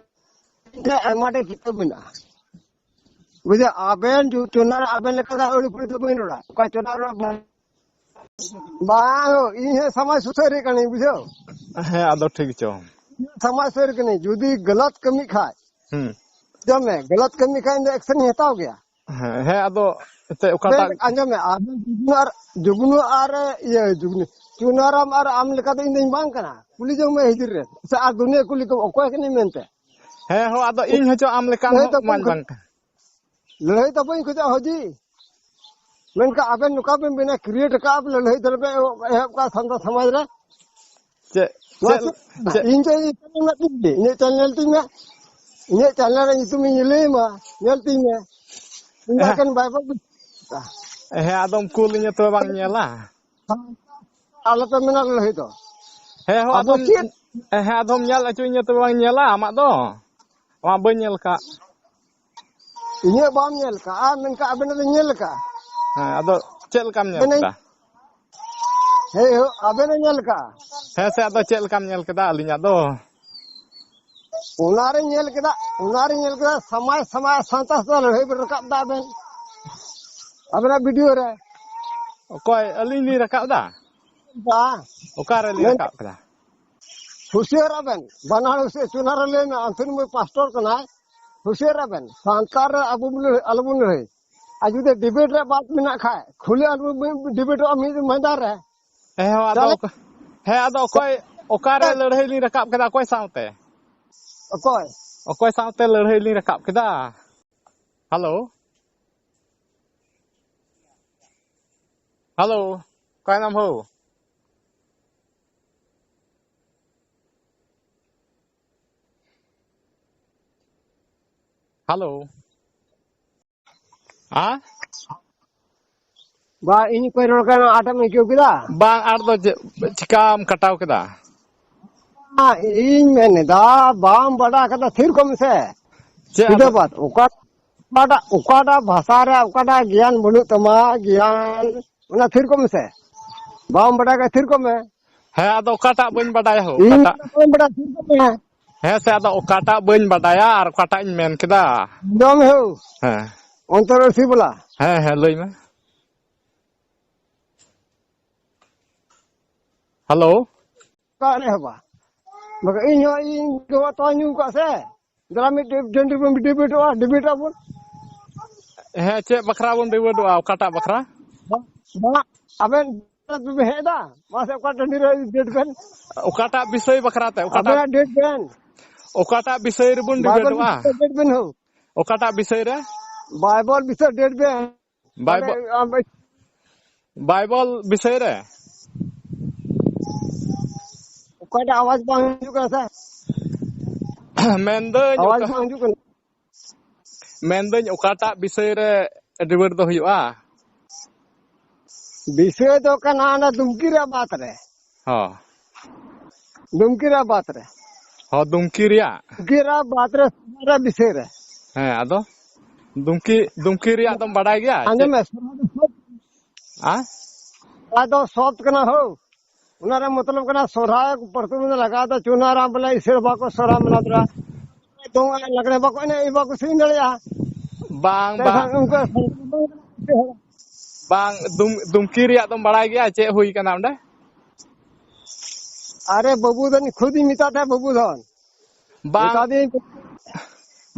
ᱨᱮ ᱟᱭᱢᱟ ᱰᱷᱮᱨ ᱠᱤᱛᱟᱹᱵ ᱢᱮᱱᱟᱜᱼᱟ᱾ ᱵᱩᱡᱷᱟᱹᱣ, ᱟᱵᱮᱱ ᱡᱩ-, ᱪᱚᱱᱟ ᱨᱮ ᱟᱵᱮᱱ ᱞᱮᱠᱟ ᱫᱚ ᱟᱹᱣᱲᱤ ᱯᱷᱟᱹᱣᱲᱤ ᱫᱚ ᱵᱟᱹᱧ ᱨᱚᱲᱟ᱾ ᱚᱠᱟ ᱪᱚᱱᱟ ᱨᱮ ᱵᱟᱝ, ᱵᱟᱝ, ᱤᱧ ᱦᱚᱸ ᱥᱚᱢᱟᱡᱽ ᱥᱩᱥᱟᱹᱨᱤᱭᱟᱹ ᱠᱟᱹᱱᱟᱹᱧ, ᱵᱩᱡᱷᱟᱹᱣ᱾ ᱦᱮᱸ, ᱟᱫᱚ ᱴᱷᱤᱠ ᱪᱚ᱾ ᱥᱚᱢᱟᱡᱽ ᱥᱩᱥᱟᱹᱨᱤᱭᱟᱹ ᱠᱟᱹᱱᱟᱹᱧ᱾ ᱡᱩᱫᱤ ᱜᱟᱞᱟᱛ ᱠᱟᱹᱢᱤ ᱠᱷᱟᱡ, ᱦᱩᱸ᱾ ᱟᱸᱡᱚᱢ ᱢᱮ, ᱜᱟᱞᱟᱛ ᱠᱟᱹᱢᱤ ᱠᱷᱟᱡ ᱤᱧ ᱫᱚ action ᱤᱧ ᱦᱟᱛᱟᱣ ᱜᱮᱭᱟ᱾ ᱦᱮᱸ, ᱦᱮᱸ, ᱟᱫᱚ ᱮᱱᱛᱮᱫ ᱚᱠᱟᱴᱟᱜ ᱵᱮᱱ ᱟᱸᱡᱚᱢ ᱢᱮ, ᱟᱵᱮᱱ ᱡᱩᱜᱽᱱᱩ ᱟᱨ, ᱡᱩᱜᱽᱱᱩ ᱟᱨ, ᱤᱭᱟᱹ, ᱡᱩᱜᱽᱱᱩ, ᱪᱩᱱᱟᱨᱟᱢ ᱟᱨ ᱟᱢ ᱞᱮᱠᱟ ᱫᱚ ᱤᱧ ᱫᱚᱧ ᱵᱟᱝ ᱠᱟᱱᱟ᱾ ᱠᱩᱞᱤ ᱡᱚᱝ ᱢᱮ ᱦᱤᱡᱤᱨ ᱨᱮ᱾ ᱥᱮ ᱟᱨ ᱫᱩᱱᱤᱭᱟᱹ ᱠᱩᱞᱤ ᱠᱚᱢ, ᱚᱠᱚᱭ ᱠᱟᱹᱱᱟᱹᱧ ᱢᱮᱱᱛᱮ᱾ ᱦᱮᱸ ᱦᱳ, ᱟᱫᱚ ᱤᱧ ᱦᱚᱸ ᱪᱚ ᱟᱢ ᱞᱮᱠᱟᱱ ᱞᱟᱹᱭ ᱦᱚᱸ ᱛᱟᱵᱚᱱ ᱢᱟᱧ ᱠᱷᱟᱡ᱾ ᱵᱟᱝ ᱠᱟᱱᱟ᱾ ᱞᱟᱹᱲᱦᱟᱹᱭ ᱛᱟᱵᱚᱧ ᱠᱷᱚᱡᱚᱜ ᱦᱚᱡᱤ᱾ ᱢᱮᱱᱠᱷᱟᱱ ᱟᱵᱮᱱ ᱱᱚᱝᱠᱟ ᱵᱮᱱ ᱵᱮᱱᱟ, create ᱨᱟᱠᱟᱵ ᱞᱟᱹᱲᱦᱟᱹᱭ ᱫᱷᱟᱨᱮ ᱯᱮ ᱮᱦᱚᱵ ᱠᱟᱜᱼᱟ ᱥᱟᱱᱛᱟᱲ ᱥᱚᱢᱟᱡᱽ ᱨᱮ᱾ ᱪᱮᱫ, ᱱᱚᱣᱟ ᱪᱮᱫ, ᱪᱮᱫ, ᱪᱮᱫ? ᱤᱧ ᱪᱮᱫ ᱤᱧ ᱧᱮᱞ ᱛᱤᱧ ᱢᱮ, ᱤᱧᱟᱹᱜ ᱪᱮᱱᱮᱞ ᱧᱮᱞ ᱛᱤᱧ ᱢᱮ, ᱤᱧᱟᱹᱜ ᱪᱮᱱᱮᱞ ᱨᱮ ᱧᱩᱛᱩᱢ ᱤᱧ ᱞᱟᱹᱭ ᱟᱢᱟ, ᱧᱮᱞ ᱛᱤᱧ ᱢᱮ᱾ ᱤᱧ ᱫᱚ ᱦᱮᱸ᱾ ᱮᱠᱮᱱ ᱵᱟᱭ ᱵᱟᱹᱜᱤ᱾ ᱦᱮᱸ, ᱟᱫᱚᱢ ᱠᱩᱞ ᱤᱧᱟᱹ ᱛᱚᱵᱮ ᱵᱟᱝ ᱧᱮᱞᱟ? ᱟᱞᱚᱯᱮ ᱢᱮᱱᱟ ᱞᱟᱹᱲᱦᱟᱹᱭ ᱫᱚ᱾ ᱦᱮᱸ ᱦᱳ, ᱟᱫᱚ ᱟᱫᱚᱢ, ᱪᱮᱫ? ᱦᱮᱸ, ᱟᱫᱚᱢ ᱧᱮᱞ ᱦᱚᱪᱚᱧᱟ ᱛᱚᱵᱮ ᱵᱟᱝ ᱧᱮᱞᱟ ᱟᱢᱟᱜ ᱫᱚ? ᱟᱢᱟᱜ ᱵᱟᱹᱧ ᱧᱮᱞ ᱠᱟᱜ᱾ ᱤᱧᱟᱹᱜ ᱵᱟᱢ ᱧᱮᱞ ᱠᱟᱜᱼᱟ, ᱢᱮᱱᱠᱷᱟᱱ ᱟᱵᱮᱱᱟᱜ ᱫᱚᱧ ᱧᱮᱞ ᱠᱟᱜᱼᱟ᱾ ᱦᱮᱸ, ᱟᱫᱚ ᱪᱮᱫ ᱞᱮᱠᱟᱢ ᱧᱮᱞ ᱟᱵᱮᱱᱟᱜ, ᱠᱮᱫᱟ? ᱦᱮᱸ ᱦᱳ, ᱟᱵᱮᱱᱮ ᱧᱮᱞ ᱠᱟᱜᱼᱟ᱾ ᱦᱮᱸ ᱥᱮ, ᱟᱫᱚ ᱪᱮᱫ ᱞᱮᱠᱟᱢ ᱧᱮᱞ ᱠᱮᱫᱟ ᱟᱹᱞᱤᱧᱟᱜ ᱫᱚ? ᱚᱱᱟᱨᱮ ᱧᱮᱞ ᱠᱮᱫᱟ, ᱚᱱᱟᱨᱮ ᱧᱮᱞ ᱠᱮᱫᱟ, ᱥᱟᱢᱟᱭ ᱥᱟᱢᱟᱭ ᱥᱟᱶᱛᱟ ᱥᱟᱶᱛᱟ ᱞᱟᱹᱲᱦᱟᱹᱭ ᱵᱮᱱ ᱨᱟᱠᱟᱵ ᱫᱟ ᱟᱵᱮᱱ᱾ ᱟᱵᱮᱱᱟᱜ video ᱨᱮ᱾ ᱚᱠᱚᱭ, ᱟᱹᱞᱤᱧ ᱞᱤᱧ ᱨᱟᱠᱟᱵ ᱫᱟ? ᱵᱟ᱾ ᱚᱠᱟᱨᱮ ᱞᱤᱧ ᱢᱮᱱ ᱨᱟᱠᱟᱵ ᱠᱮᱫᱟ? ᱦᱩᱥᱤᱭᱟᱹᱨ ᱟᱵᱮᱱ, ᱵᱟᱱᱟᱨ ᱦᱩᱥᱤᱭᱟᱹᱨ, ᱪᱩᱱᱟᱨᱟ ᱞᱟᱹᱭ ᱢᱮ, ᱟᱱᱛᱷᱩᱱ ᱢᱚᱭ pastor ᱠᱟᱱᱟᱭ, ᱦᱩᱥᱤᱭᱟᱹᱨ ᱟᱵᱮᱱ, ᱥᱟᱱᱛᱟᱲ ᱨᱮ ᱟᱵᱚ ᱵᱚᱱ ᱞᱟᱹᱲᱦᱟᱹᱭ, ᱟᱞᱚᱵᱚᱱ ᱞᱟᱹᱲᱦᱟᱹᱭ᱾ ᱟᱨ ᱡᱩᱫᱤ debate ᱨᱮ ᱵᱟᱛ ᱢᱮᱱᱟᱜ ᱠᱷᱟᱡ, ᱠᱷᱩᱞᱟᱹ ᱟᱞᱚᱵᱚᱱ debateᱚᱜᱼᱟ ᱢᱤᱫ ᱢᱚᱭᱫᱟᱱ ᱨᱮ᱾ ᱦᱮᱸ, ᱦᱳ, ᱟᱫᱚ ᱛᱟᱦᱞᱮ ᱚᱠ-, ᱦᱮᱸ, ᱟᱫᱚ ᱚᱠᱚᱭ, ᱚᱠᱟᱨᱮ ᱞᱟᱹᱲᱦᱟᱹᱭ ᱞᱤᱧ ᱨᱟᱠᱟᱵ ᱠᱮᱫᱟ, ᱚᱠᱚᱭ ᱥᱟᱶᱛᱮ? ᱚᱠᱚᱭ? ᱚᱠᱚᱭ ᱥᱟᱶᱛᱮ ᱞᱟᱹᱲᱦᱟᱹᱭ ᱞᱤᱧ ᱨᱟᱠᱟᱵ ᱠᱮᱫᱟ? Hello? Hello? ᱚᱠᱟᱭᱱᱟᱢ ᱦᱳ? Hello? ᱟ? ᱵᱟ, ᱤᱧ ᱚᱠᱚᱭ ᱨᱚᱲ ᱠᱟᱱᱟ, ᱟᱴᱮᱢ ᱟᱹᱭᱠᱟᱹᱣ ᱠᱮᱫᱟ? ᱵᱟᱝ, ᱟᱨ ᱫᱚ ᱪᱮᱫ, ᱪᱤᱠᱟᱢ ᱠᱟᱴᱟᱣ ᱠᱮᱫᱟ? ᱤᱧ ᱢᱮᱱ ᱮᱫᱟ, ᱵᱟᱢ ᱵᱟᱰᱟᱭ ᱠᱟᱫᱟ, ᱛᱷᱤᱨ ᱠᱚᱜ ᱢᱮᱥᱮ᱾ ᱪᱮᱫ ᱥᱤᱫᱷᱟᱹ ᱟᱫᱚ? ᱵᱟᱫ, ᱚᱠᱟ, ᱚᱠᱟᱴᱟᱜ, ᱚᱠᱟᱴᱟᱜ ᱵᱷᱟᱥᱟ ᱨᱮ ᱚᱠᱟᱴᱟᱜ ᱜᱮᱭᱟᱱ ᱵᱟᱹᱱᱩᱜ ᱛᱟᱢᱟ, ᱜᱮᱭᱟᱱ, ᱚᱱᱟ ᱛᱷᱤᱨ ᱠᱚᱜ ᱢᱮᱥᱮ᱾ ᱵᱟᱢ ᱵᱟᱰᱟᱭ ᱠᱷᱟᱡ ᱛᱷᱤᱨ ᱠᱚᱜ ᱢᱮ᱾ ᱦᱮᱸ, ᱟᱫᱚ ᱚᱠᱟᱴᱟᱜ ᱵᱟᱹᱧ ᱵᱟᱰᱟᱭᱟ ᱦᱳ, ᱤᱧ ᱚᱠᱟᱴᱟᱜ? ᱵᱟᱹᱧ ᱵᱟᱰᱟᱭᱟ, ᱛᱷᱤᱨ ᱠᱚᱜ ᱢᱮ᱾ ᱦᱮᱸ ᱥᱮ, ᱟᱫᱚ ᱚᱠᱟᱴᱟᱜ ᱵᱟᱹᱧ ᱵᱟᱰᱟᱭᱟ ᱟᱨ ᱚᱠᱟᱴᱟᱜ ᱤᱧ ᱢᱮᱱ ᱠᱮᱫᱟ? ᱟᱸᱡᱚᱢ ᱢᱮ ᱦᱳ᱾ ᱦᱮᱸ᱾ ᱚᱱᱛᱚᱨ ᱨᱚᱥᱤ ᱵᱟᱞᱟ᱾ ᱦᱮᱸ, ᱦᱮᱸ, ᱞᱟᱹᱭ ᱢᱮ᱾ ᱦᱮᱞᱳ᱾ ᱚᱠᱟ ᱨᱮ ᱦᱚᱸ ᱵᱟ᱾ ᱵᱟᱠᱷᱟᱡ ᱤᱧ ᱦᱚᱸ, ᱤᱧ ᱜᱚᱜᱚ ᱛᱚᱣᱟ ᱧᱩ ᱠᱟᱜ ᱥᱮ᱾ ᱫᱮᱞᱟ ᱢᱤᱫ ᱰᱤ-, ᱰᱟᱹᱱᱰᱤ ᱵᱚᱱ ᱰᱤᱵᱮᱴᱚᱜᱼᱟ, ᱰᱤᱵᱮᱴ ᱟᱵᱚᱱ᱾ ᱦᱮᱸ, ᱪᱮᱫ ᱵᱟᱠᱷᱨᱟ ᱵᱚᱱ ᱰᱤᱵᱮᱴᱚᱜᱼᱟ? ᱚᱠᱟᱴᱟᱜ ᱵᱟᱠᱷᱨᱟ? ᱵᱟ-, ᱵᱟ-, ᱟᱵᱮᱱ ᱵᱮᱱ ᱦᱮᱡ ᱮᱫᱟ? ᱢᱟᱥᱮ ᱚᱠᱟ ᱴᱟᱺᱰᱤ ᱨᱮ ᱰᱮᱴ ᱵᱮᱱ? ᱚᱠᱟᱴᱟᱜ ᱵᱤᱥᱚᱭ ᱵᱟᱠᱷᱨᱟ ᱛᱮ? ᱚᱠᱟᱴᱟᱜ, ᱟᱵᱮᱱᱟᱜ ᱰᱮᱴ ᱵᱮᱱ? ᱚᱠᱟᱴᱟᱜ ᱵᱤᱥᱚᱭ ᱨᱮᱵᱚᱱ ᱵᱟᱭᱵᱚᱞ ᱰᱤᱵᱮᱴᱚᱜᱼᱟ? ᱵᱤᱥᱚᱭ ᱰᱮᱴ ᱵᱮᱱ ᱦᱳ᱾ ᱚᱠᱟᱴᱟᱜ ᱵᱤᱥᱚᱭ ᱨᱮ? ᱵᱟᱭᱵᱚᱞ ᱵᱤᱥᱚᱭ ᱰᱮᱴ ᱵᱮᱱ᱾ ᱵᱟᱭᱵᱚ-, ᱟᱵᱮ-, ᱟᱵᱮ-, ᱵᱟᱭᱵᱚᱞ ᱵᱤᱥᱚᱭ ᱨᱮ? ᱚᱠᱟᱴᱟᱜ ᱟᱣᱟᱡᱽ ᱵᱟᱝ ᱦᱤᱡᱩᱜ ᱠᱟᱱᱟ ᱥᱮ? ᱢᱮᱱᱫᱟᱹᱧ ᱟᱣᱟᱡᱽ ᱚᱠᱟ-, ᱵᱟᱝ ᱦᱤᱡᱩᱜ ᱠᱟᱱᱟ᱾ ᱢᱮᱱᱫᱟᱹᱧ ᱚᱠᱟᱴᱟᱜ ᱵᱤᱥᱚᱭ ᱨᱮ ᱰᱤᱵᱮᱴ ᱫᱚ ᱦᱩᱭᱩᱜᱼᱟ? ᱵᱤᱥᱚᱭ ᱫᱚ ᱠᱟᱱᱟ ᱚᱱᱟ ᱫᱩᱢᱠᱤ ᱨᱮᱭᱟᱜ ᱵᱟᱛ ᱨᱮ᱾ ᱦᱚᱸ᱾ ᱫᱩᱢᱠᱤ ᱨᱮᱭᱟᱜ ᱵᱟᱛ ᱨᱮ᱾ ᱦᱚᱸ, ᱫᱩᱢᱠᱤ ᱨᱮᱭᱟᱜ? ᱫᱩᱢᱠᱤ ᱨᱮᱭᱟᱜ ᱵᱟᱛ ᱨᱮ, ᱥᱚᱦᱨᱟᱭ ᱵᱤᱥᱚᱭ ᱨᱮ᱾ ᱦᱮᱸ, ᱟᱫᱚ ᱫᱩᱢᱠᱤ, ᱫᱩᱢᱠᱤ ᱨᱮᱭᱟᱜ ᱫᱚᱢ ᱵᱟᱰᱟᱭ ᱜᱮᱭᱟ? ᱟᱸᱡᱚᱢ ᱪᱮᱫ? ᱢᱮ, ᱥᱚᱦᱨᱟᱭ ᱫᱚ ᱥᱚᱵᱫ, ᱟ? ᱥᱚᱦᱨᱟᱭ ᱫᱚ ᱥᱚᱵᱫ ᱠᱟᱱᱟ ᱦᱳ᱾ ᱚᱱᱟ ᱨᱮ ᱢᱚᱛᱞᱚᱵ ᱠᱟᱱᱟ ᱥᱚᱦᱨᱟᱭ ᱯᱨᱚᱛᱷᱚᱢ ᱨᱮ ᱞᱟᱜᱟᱣ ᱫᱚ ᱪᱩᱱᱟᱨᱟ ᱵᱚᱞᱮ ᱤᱥᱟᱹᱲ ᱵᱟᱠᱚ ᱥᱚᱦᱨᱟᱭ ᱢᱟᱱᱟᱣ ᱫᱟᱲᱮᱭᱟᱜᱼᱟ᱾ ᱫᱚᱝ ᱮᱱᱮᱡ ᱞᱟᱜᱽᱲᱮ ᱵᱟᱠᱚ ᱮᱱᱮᱡ, ᱵᱟᱠᱚ ᱥᱮᱨᱮᱧ ᱫᱟᱲᱮᱭᱟᱜᱼᱟ᱾ ᱵᱟᱝ, ᱛᱮ ᱵᱟᱝ᱾ ᱠᱷᱟᱱ ᱩᱱᱠᱩ ᱵᱟᱝ, ᱫᱩᱢ-, ᱫᱩᱢᱠᱤ ᱨᱮᱭᱟᱜ ᱫᱚᱢ ᱵᱟᱲᱟᱭ ᱜᱮᱭᱟ ᱪᱮᱫ ᱦᱩᱭ ᱠᱟᱱᱟ ᱚᱸᱰᱮ? ᱟᱨᱮ ᱵᱟᱹᱵᱩ ᱫᱚ ᱠᱷᱩᱫ ᱤᱧ ᱢᱮᱛᱟᱫ ᱛᱟᱦᱮᱸᱫ, ᱵᱟᱹᱵᱩ ᱫᱷᱚᱱ᱾ ᱵᱟᱝ, ᱢᱮᱛᱟ ᱫᱤᱭᱟᱹᱧ᱾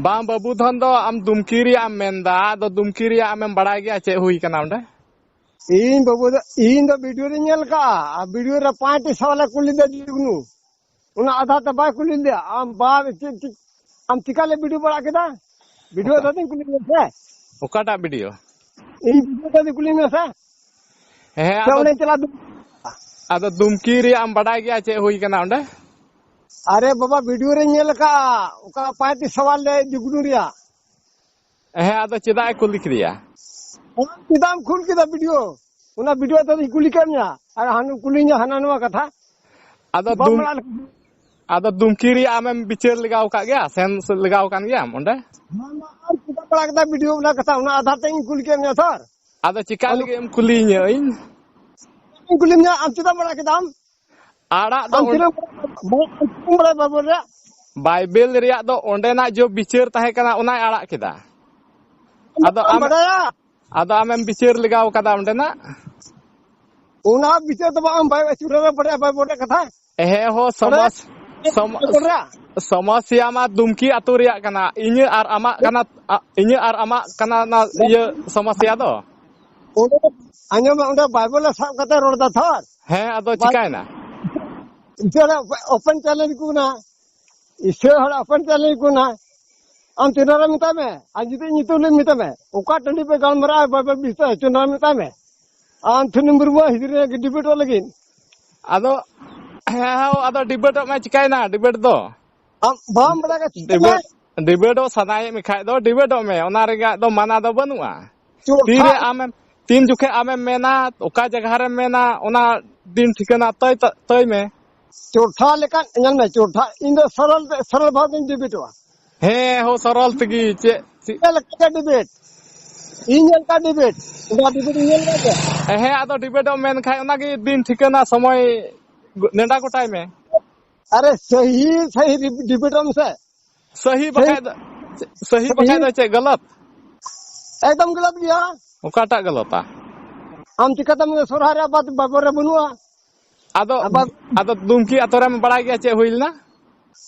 ᱵᱟᱝ, ᱵᱟᱹᱵᱩ ᱫᱷᱚᱱ ᱫᱚ ᱟᱢ ᱫᱩᱢᱠᱤ ᱨᱮᱭᱟᱜ ᱮᱢ ᱢᱮᱱᱫᱟ, ᱟᱫᱚ ᱫᱩᱢᱠᱤ ᱨᱮᱭᱟᱜ ᱟᱢᱮᱢ ᱵᱟᱲᱟᱭ ᱜᱮᱭᱟ ᱪᱮᱫ ᱦᱩᱭ ᱠᱟᱱᱟ ᱚᱸᱰᱮ? ᱤᱧ ᱵᱟᱹᱵᱩ ᱫᱚ, ᱤᱧ ᱫᱚ ᱵᱷᱤᱰᱤᱭᱳ ᱨᱤᱧ ᱧᱮᱞ ᱠᱟᱜᱼᱟ, ᱟᱨ ᱵᱷᱤᱰᱤᱭᱳ ᱨᱮ ᱯᱟᱸᱪᱴᱤ ᱥᱟᱞᱮ ᱠᱩᱞᱤ ᱫᱟ ᱡᱩᱜᱽᱱᱩ᱾ ᱚᱱᱟ ᱟᱫᱷᱟ ᱛᱮ ᱵᱟᱭ ᱠᱩᱞᱤ ᱞᱮᱫᱟ᱾ ᱟᱢ ᱵᱟᱯ ᱪᱮᱫ, ᱪᱮᱫ, ᱟᱢ ᱪᱤᱠᱟ ᱞᱮ ᱵᱷᱤᱰᱤᱭᱳ ᱵᱟᱲᱟ ᱠᱮᱫᱟ? ᱵᱷᱤᱰᱤᱭᱳ ᱚᱠᱟ-, ᱫᱚ ᱫᱤᱱ ᱠᱩᱞᱤ ᱢᱮ ᱥᱮ᱾ ᱚᱠᱟᱴᱟᱜ ᱵᱷᱤᱰᱤᱭᱳ? ᱤᱧ ᱵᱷᱤᱰᱤᱭᱳ ᱫᱚ ᱫᱤᱱ ᱠᱩᱞᱤ ᱢᱮ ᱥᱮ᱾ ᱦᱮᱸ, ᱥᱮ ᱟᱫᱚ, ᱚᱸᱰᱮᱧ ᱪᱟᱞᱟᱜ ᱫᱩ-, ᱟᱫᱚ ᱫᱩᱢᱠᱤ ᱨᱮᱭᱟᱜ ᱮᱢ ᱵᱟᱰᱟᱭ ᱜᱮᱭᱟ ᱪᱮᱫ ᱦᱩᱭ ᱠᱟᱱᱟ ᱚᱸᱰᱮ? ᱟᱨᱮ ᱵᱟᱵᱟ, ᱵᱷᱤᱰᱤᱭᱳ ᱨᱮᱧ ᱧᱮᱞ ᱟᱠᱟᱫᱼᱟ, ᱚᱠᱟ ᱯᱟᱸᱪᱴᱤ ᱥᱟᱣᱟᱞ ᱞᱮ ᱡᱩᱜᱽᱱᱩ ᱨᱮᱭᱟᱜ᱾ ᱦᱮᱸ, ᱟᱫᱚ ᱪᱮᱫᱟᱜ ᱮ ᱠᱩᱞᱤ ᱠᱮᱫᱮᱭᱟ? ᱪᱮᱫᱟᱜ ᱮᱢ ᱠᱩᱞ ᱠᱮᱫᱟ ᱵᱷᱤᱰᱤᱭᱳ? ᱚᱱᱟ ᱵᱷᱤᱰᱤᱭᱳ ᱫᱚᱧ ᱠᱩᱞᱤ ᱠᱮᱫ ᱢᱮᱭᱟ, ᱟᱨ ᱦᱟᱱᱮ ᱠᱩᱞᱤᱧᱟ ᱦᱟᱱᱟ ᱱᱚᱣᱟ ᱠᱟᱛᱷᱟ᱾ ᱟᱫᱚ ᱵᱟᱢ ᱫᱩᱢ-, ᱵᱟᱲᱟᱭ ᱞᱮᱠᱷᱟᱱ᱾ ᱟᱫᱚ ᱫᱩᱢᱠᱤ ᱨᱮᱭᱟᱜ ᱟᱢᱮᱢ ᱵᱤᱪᱟᱹᱨ ᱞᱮᱜᱟᱣ ᱟᱠᱟᱫ ᱜᱮᱭᱟ? ᱥᱮᱱ ᱞᱮᱜᱟᱣ ᱟᱠᱟᱱ ᱜᱮᱭᱟᱢ ᱚᱸᱰᱮ? ᱵᱟᱝ, ᱵᱟᱝ, ᱟᱨ ᱪᱮᱫᱟᱜ ᱯᱟᱲᱟᱜ ᱠᱮᱫᱟ ᱵᱤᱰᱤᱭᱳ ᱚᱱᱟ ᱠᱟᱛᱷᱟ, ᱚᱱᱟ ᱟᱫᱷᱟᱨ ᱛᱮ ᱤᱧ ᱠᱩᱞᱤ ᱠᱮᱫ ᱢᱮᱭᱟ ᱥᱟᱨ᱾ ᱟᱫᱚ ᱪᱮᱠᱟ ᱟᱫᱚ ᱞᱟᱹᱜᱤᱫ ᱮᱢ ᱠᱩᱞᱤᱧᱟ ᱤᱧ? ᱤᱧ ᱠᱩᱞᱤ ᱢᱮᱭᱟ, ᱟᱢ ᱪᱮᱫᱟᱜ ᱯᱟᱲᱟᱜ ᱠᱮᱫᱟᱢ? ᱟᱲᱟᱜ ᱫᱚ ᱟᱢ ᱚᱸᱰᱮ ᱛᱤᱱᱟᱹᱜ ᱵᱟᱲᱟᱭ, ᱵᱟᱲᱟᱭ ᱵᱟᱭᱵᱮᱞ ᱨᱮᱭᱟᱜ? ᱵᱟᱭᱵᱮᱞ ᱨᱮᱭᱟᱜ ᱫᱚ ᱚᱸᱰᱮᱱᱟᱜ ᱡᱚ ᱵᱤᱪᱟᱹᱨ ᱛᱟᱦᱮᱸ ᱠᱟᱱᱟ, ᱚᱱᱟᱭ ᱟᱲᱟᱜ ᱠᱮᱫᱟ᱾ ᱟᱫᱚ ᱟᱢ ᱟᱢ, ᱵᱟᱲᱟᱭᱟ? ᱟᱫᱚ ᱟᱢᱮᱢ ᱵᱤᱪᱟᱹᱨ ᱞᱮᱜᱟᱣ ᱠᱟᱫᱟ ᱚᱸᱰᱮᱱᱟᱜ? ᱚᱱᱟ ᱵᱤᱪᱟᱹᱨ ᱫᱚ ᱵᱟᱝ, ᱟᱢ ᱵᱟᱭ ᱟᱹᱪᱩᱨ ᱨᱮ ᱵᱟᱲᱟᱭᱟ, ᱵᱟᱭ ᱵᱚᱰᱮ ᱠᱟᱛᱷᱟ᱾ ᱦᱮᱸ ᱦᱳ, ᱚᱸᱰᱮ ᱥᱚᱢᱚᱥ, ᱥᱚᱢ-, ᱚᱸᱰᱮ ᱥᱚᱢᱚᱥᱭᱟ ᱢᱟ ᱫᱩᱢᱠᱤ ᱟᱹᱛᱩ ᱨᱮᱭᱟᱜ ᱠᱟᱱᱟ, ᱤᱧᱟᱹᱜ ᱟᱨ ᱟᱢᱟᱜ ᱠᱟᱱᱟ, ᱟ-, ᱤᱧᱟᱹᱜ ᱟᱨ ᱟᱢᱟᱜ ᱠᱟᱱᱟ ᱚᱱᱟ ᱤᱭᱟᱹ ᱥᱚᱢᱚᱥᱭᱟ ᱫᱚ᱾ ᱚᱸᱰᱮ ᱟᱸᱡᱚᱢ ᱢᱮ, ᱚᱸᱰᱮ ᱵᱟᱭᱵᱚᱞ ᱮ ᱥᱟᱵ ᱠᱟᱛᱮ ᱨᱚᱲ ᱫᱟ ᱛᱷᱚᱨ᱾ ᱦᱮᱸ, ᱟᱫᱚ ᱵᱟᱭ-, ᱪᱤᱠᱟᱭᱱᱟ? ᱤᱥᱚᱨ ᱚᱯᱮᱱ ᱪᱮᱞᱮᱧᱡᱽ ᱠᱚ ᱢᱮᱱᱟᱜᱼᱟ᱾ ᱤᱥᱚᱨ ᱦᱚᱲ ᱚᱯᱮᱱ ᱪᱮᱞᱮᱧᱡᱽ ᱠᱚ ᱢᱮᱱᱟᱜᱼᱟ᱾ ᱟᱢ ᱛᱤᱱᱟᱹᱜ ᱨᱮ ᱢᱮᱛᱟᱭ ᱢᱮ, ᱟᱨ ᱡᱩᱫᱤ ᱧᱩᱛᱩᱢ ᱞᱮ ᱢᱮᱛᱟᱭ ᱢᱮ, ᱚᱠᱟ ᱴᱟᱺᱰᱤ ᱯᱮ ᱜᱟᱞᱢᱟᱨᱟᱜᱼᱟ, ᱵᱟᱭᱵᱚᱞ ᱵᱤᱥᱛᱟᱨ ᱪᱚᱸᱫᱟ ᱢᱮᱛᱟᱭ ᱢᱮ᱾ ᱟᱢ ᱛᱷᱩᱱᱤ ᱢᱩᱨᱢᱩ ᱦᱤᱫᱤᱨ ᱨᱮ ᱰᱤᱵᱮᱴᱚᱜ ᱞᱟᱹᱜᱤᱫ᱾ ᱟᱫᱚ, ᱦᱮᱸ, ᱦᱮᱸ, ᱟᱫᱚ ᱰᱤᱵᱮᱴᱚᱜ ᱢᱮ, ᱪᱤᱠᱟᱭᱱᱟ ᱰᱤᱵᱮᱴ ᱫᱚ? ᱟᱢ ᱵᱟᱢ ᱵᱟᱲᱟᱭ ᱠᱟᱱᱟ, ᱪᱤᱠᱟᱹᱭ ᱢᱮ᱾ ᱰᱤᱵᱮᱴ, ᱰᱤᱵᱮᱴᱚᱜ ᱥᱟᱱᱟᱭᱮᱫ ᱢᱮ ᱠᱷᱟᱡ ᱫᱚ ᱰᱤᱵᱮᱴᱚᱜ ᱢᱮ, ᱚᱱᱟ ᱨᱮᱭᱟᱜ ᱫᱚ ᱢᱟᱱᱟ ᱫᱚ ᱵᱟᱹᱱᱩᱜᱼᱟ᱾ ᱪᱚᱴᱷᱟ᱾ ᱛᱤᱨᱮ ᱟᱢᱮᱢ, ᱛᱤᱱ ᱡᱚᱠᱷᱮᱡ ᱟᱢᱮᱢ ᱢᱮᱱᱟ, ᱚᱠᱟ ᱡᱟᱭᱜᱟ ᱨᱮᱢ ᱢᱮᱱᱟ, ᱚᱱᱟ ᱫᱤᱱ ᱴᱷᱤᱠᱟᱹᱱᱟ ᱛᱚᱭ, ᱛᱚᱭ ᱢᱮ᱾ ᱪᱚᱴᱷᱟ ᱞᱮᱠᱟᱱ, ᱧᱮᱞ ᱢᱮ, ᱪᱚᱴᱷᱟ, ᱤᱧ ᱫᱚ ᱥᱚᱨᱚᱞ ᱛᱮ, ᱥᱚᱨᱚᱞ ᱵᱷᱟᱵᱽ ᱛᱮᱧ ᱰᱤᱵᱮᱴᱚᱜᱼᱟ᱾ ᱦᱮᱸ ᱦᱳ, ᱥᱚᱨᱚᱞ ᱛᱮᱜᱮ᱾ ᱪᱮᱫ, ᱪᱮᱫ? ᱪᱮᱫ ᱞᱮᱠᱟ ᱰᱤᱵᱮᱴ? ᱤᱧ ᱧᱮᱞ ᱠᱟᱜ ᱰᱤᱵᱮᱴ, ᱚᱱᱟ ᱰᱤᱵᱮᱴ ᱤᱧ ᱧᱮᱞ ᱠᱟᱜ ᱜᱮᱭᱟ᱾ ᱦᱮᱸ, ᱟᱫᱚ ᱰᱤᱵᱮᱴᱚᱜ ᱢᱮᱱ ᱠᱷᱟᱡ ᱚᱱᱟᱜᱮ ᱫᱤᱱ ᱴᱷᱤᱠᱟᱹᱱᱟ ᱥᱚᱢᱚᱭ ᱜᱚ-, ᱱᱮᱰᱟ ᱜᱚᱴᱟᱭ ᱢᱮ᱾ ᱟᱨᱮ ᱥᱟᱹᱦᱤ, ᱥᱟᱹᱦᱤ ᱰᱤᱵᱮᱴᱚᱜ ᱢᱮᱥᱮ᱾ ᱥᱟᱹᱦᱤ ᱥᱟᱹᱦᱤ᱾ ᱵᱟᱠᱷᱟᱡ ᱫᱚ, ᱥᱟᱹᱦᱤ ᱥᱟᱹᱦᱤ᱾ ᱵᱟᱠᱷᱟᱡ ᱫᱚ ᱪᱮᱫ ᱜᱟᱞᱟᱛ? ᱮᱠᱫᱚᱢ ᱜᱟᱞᱟᱛ ᱜᱮᱭᱟ᱾ ᱚᱠᱟᱴᱟᱜ ᱜᱟᱞᱟᱛᱟ? ᱟᱢ ᱪᱤᱠᱟᱹᱛᱮᱢ ᱥᱚᱨᱦᱟᱭ ᱨᱮ ᱟᱵᱟᱫ ᱵᱟᱵᱚᱨ ᱨᱮ ᱵᱟᱹᱱᱩᱜᱼᱟ? ᱟᱫᱚ, ᱟᱵᱟᱨ ᱟᱫᱚ ᱫᱩᱢᱠᱤ ᱟᱛᱳ ᱨᱮᱢ ᱵᱟᱲᱟᱭ ᱜᱮᱭᱟ ᱪᱮᱫ ᱦᱩᱭ ᱞᱮᱱᱟ?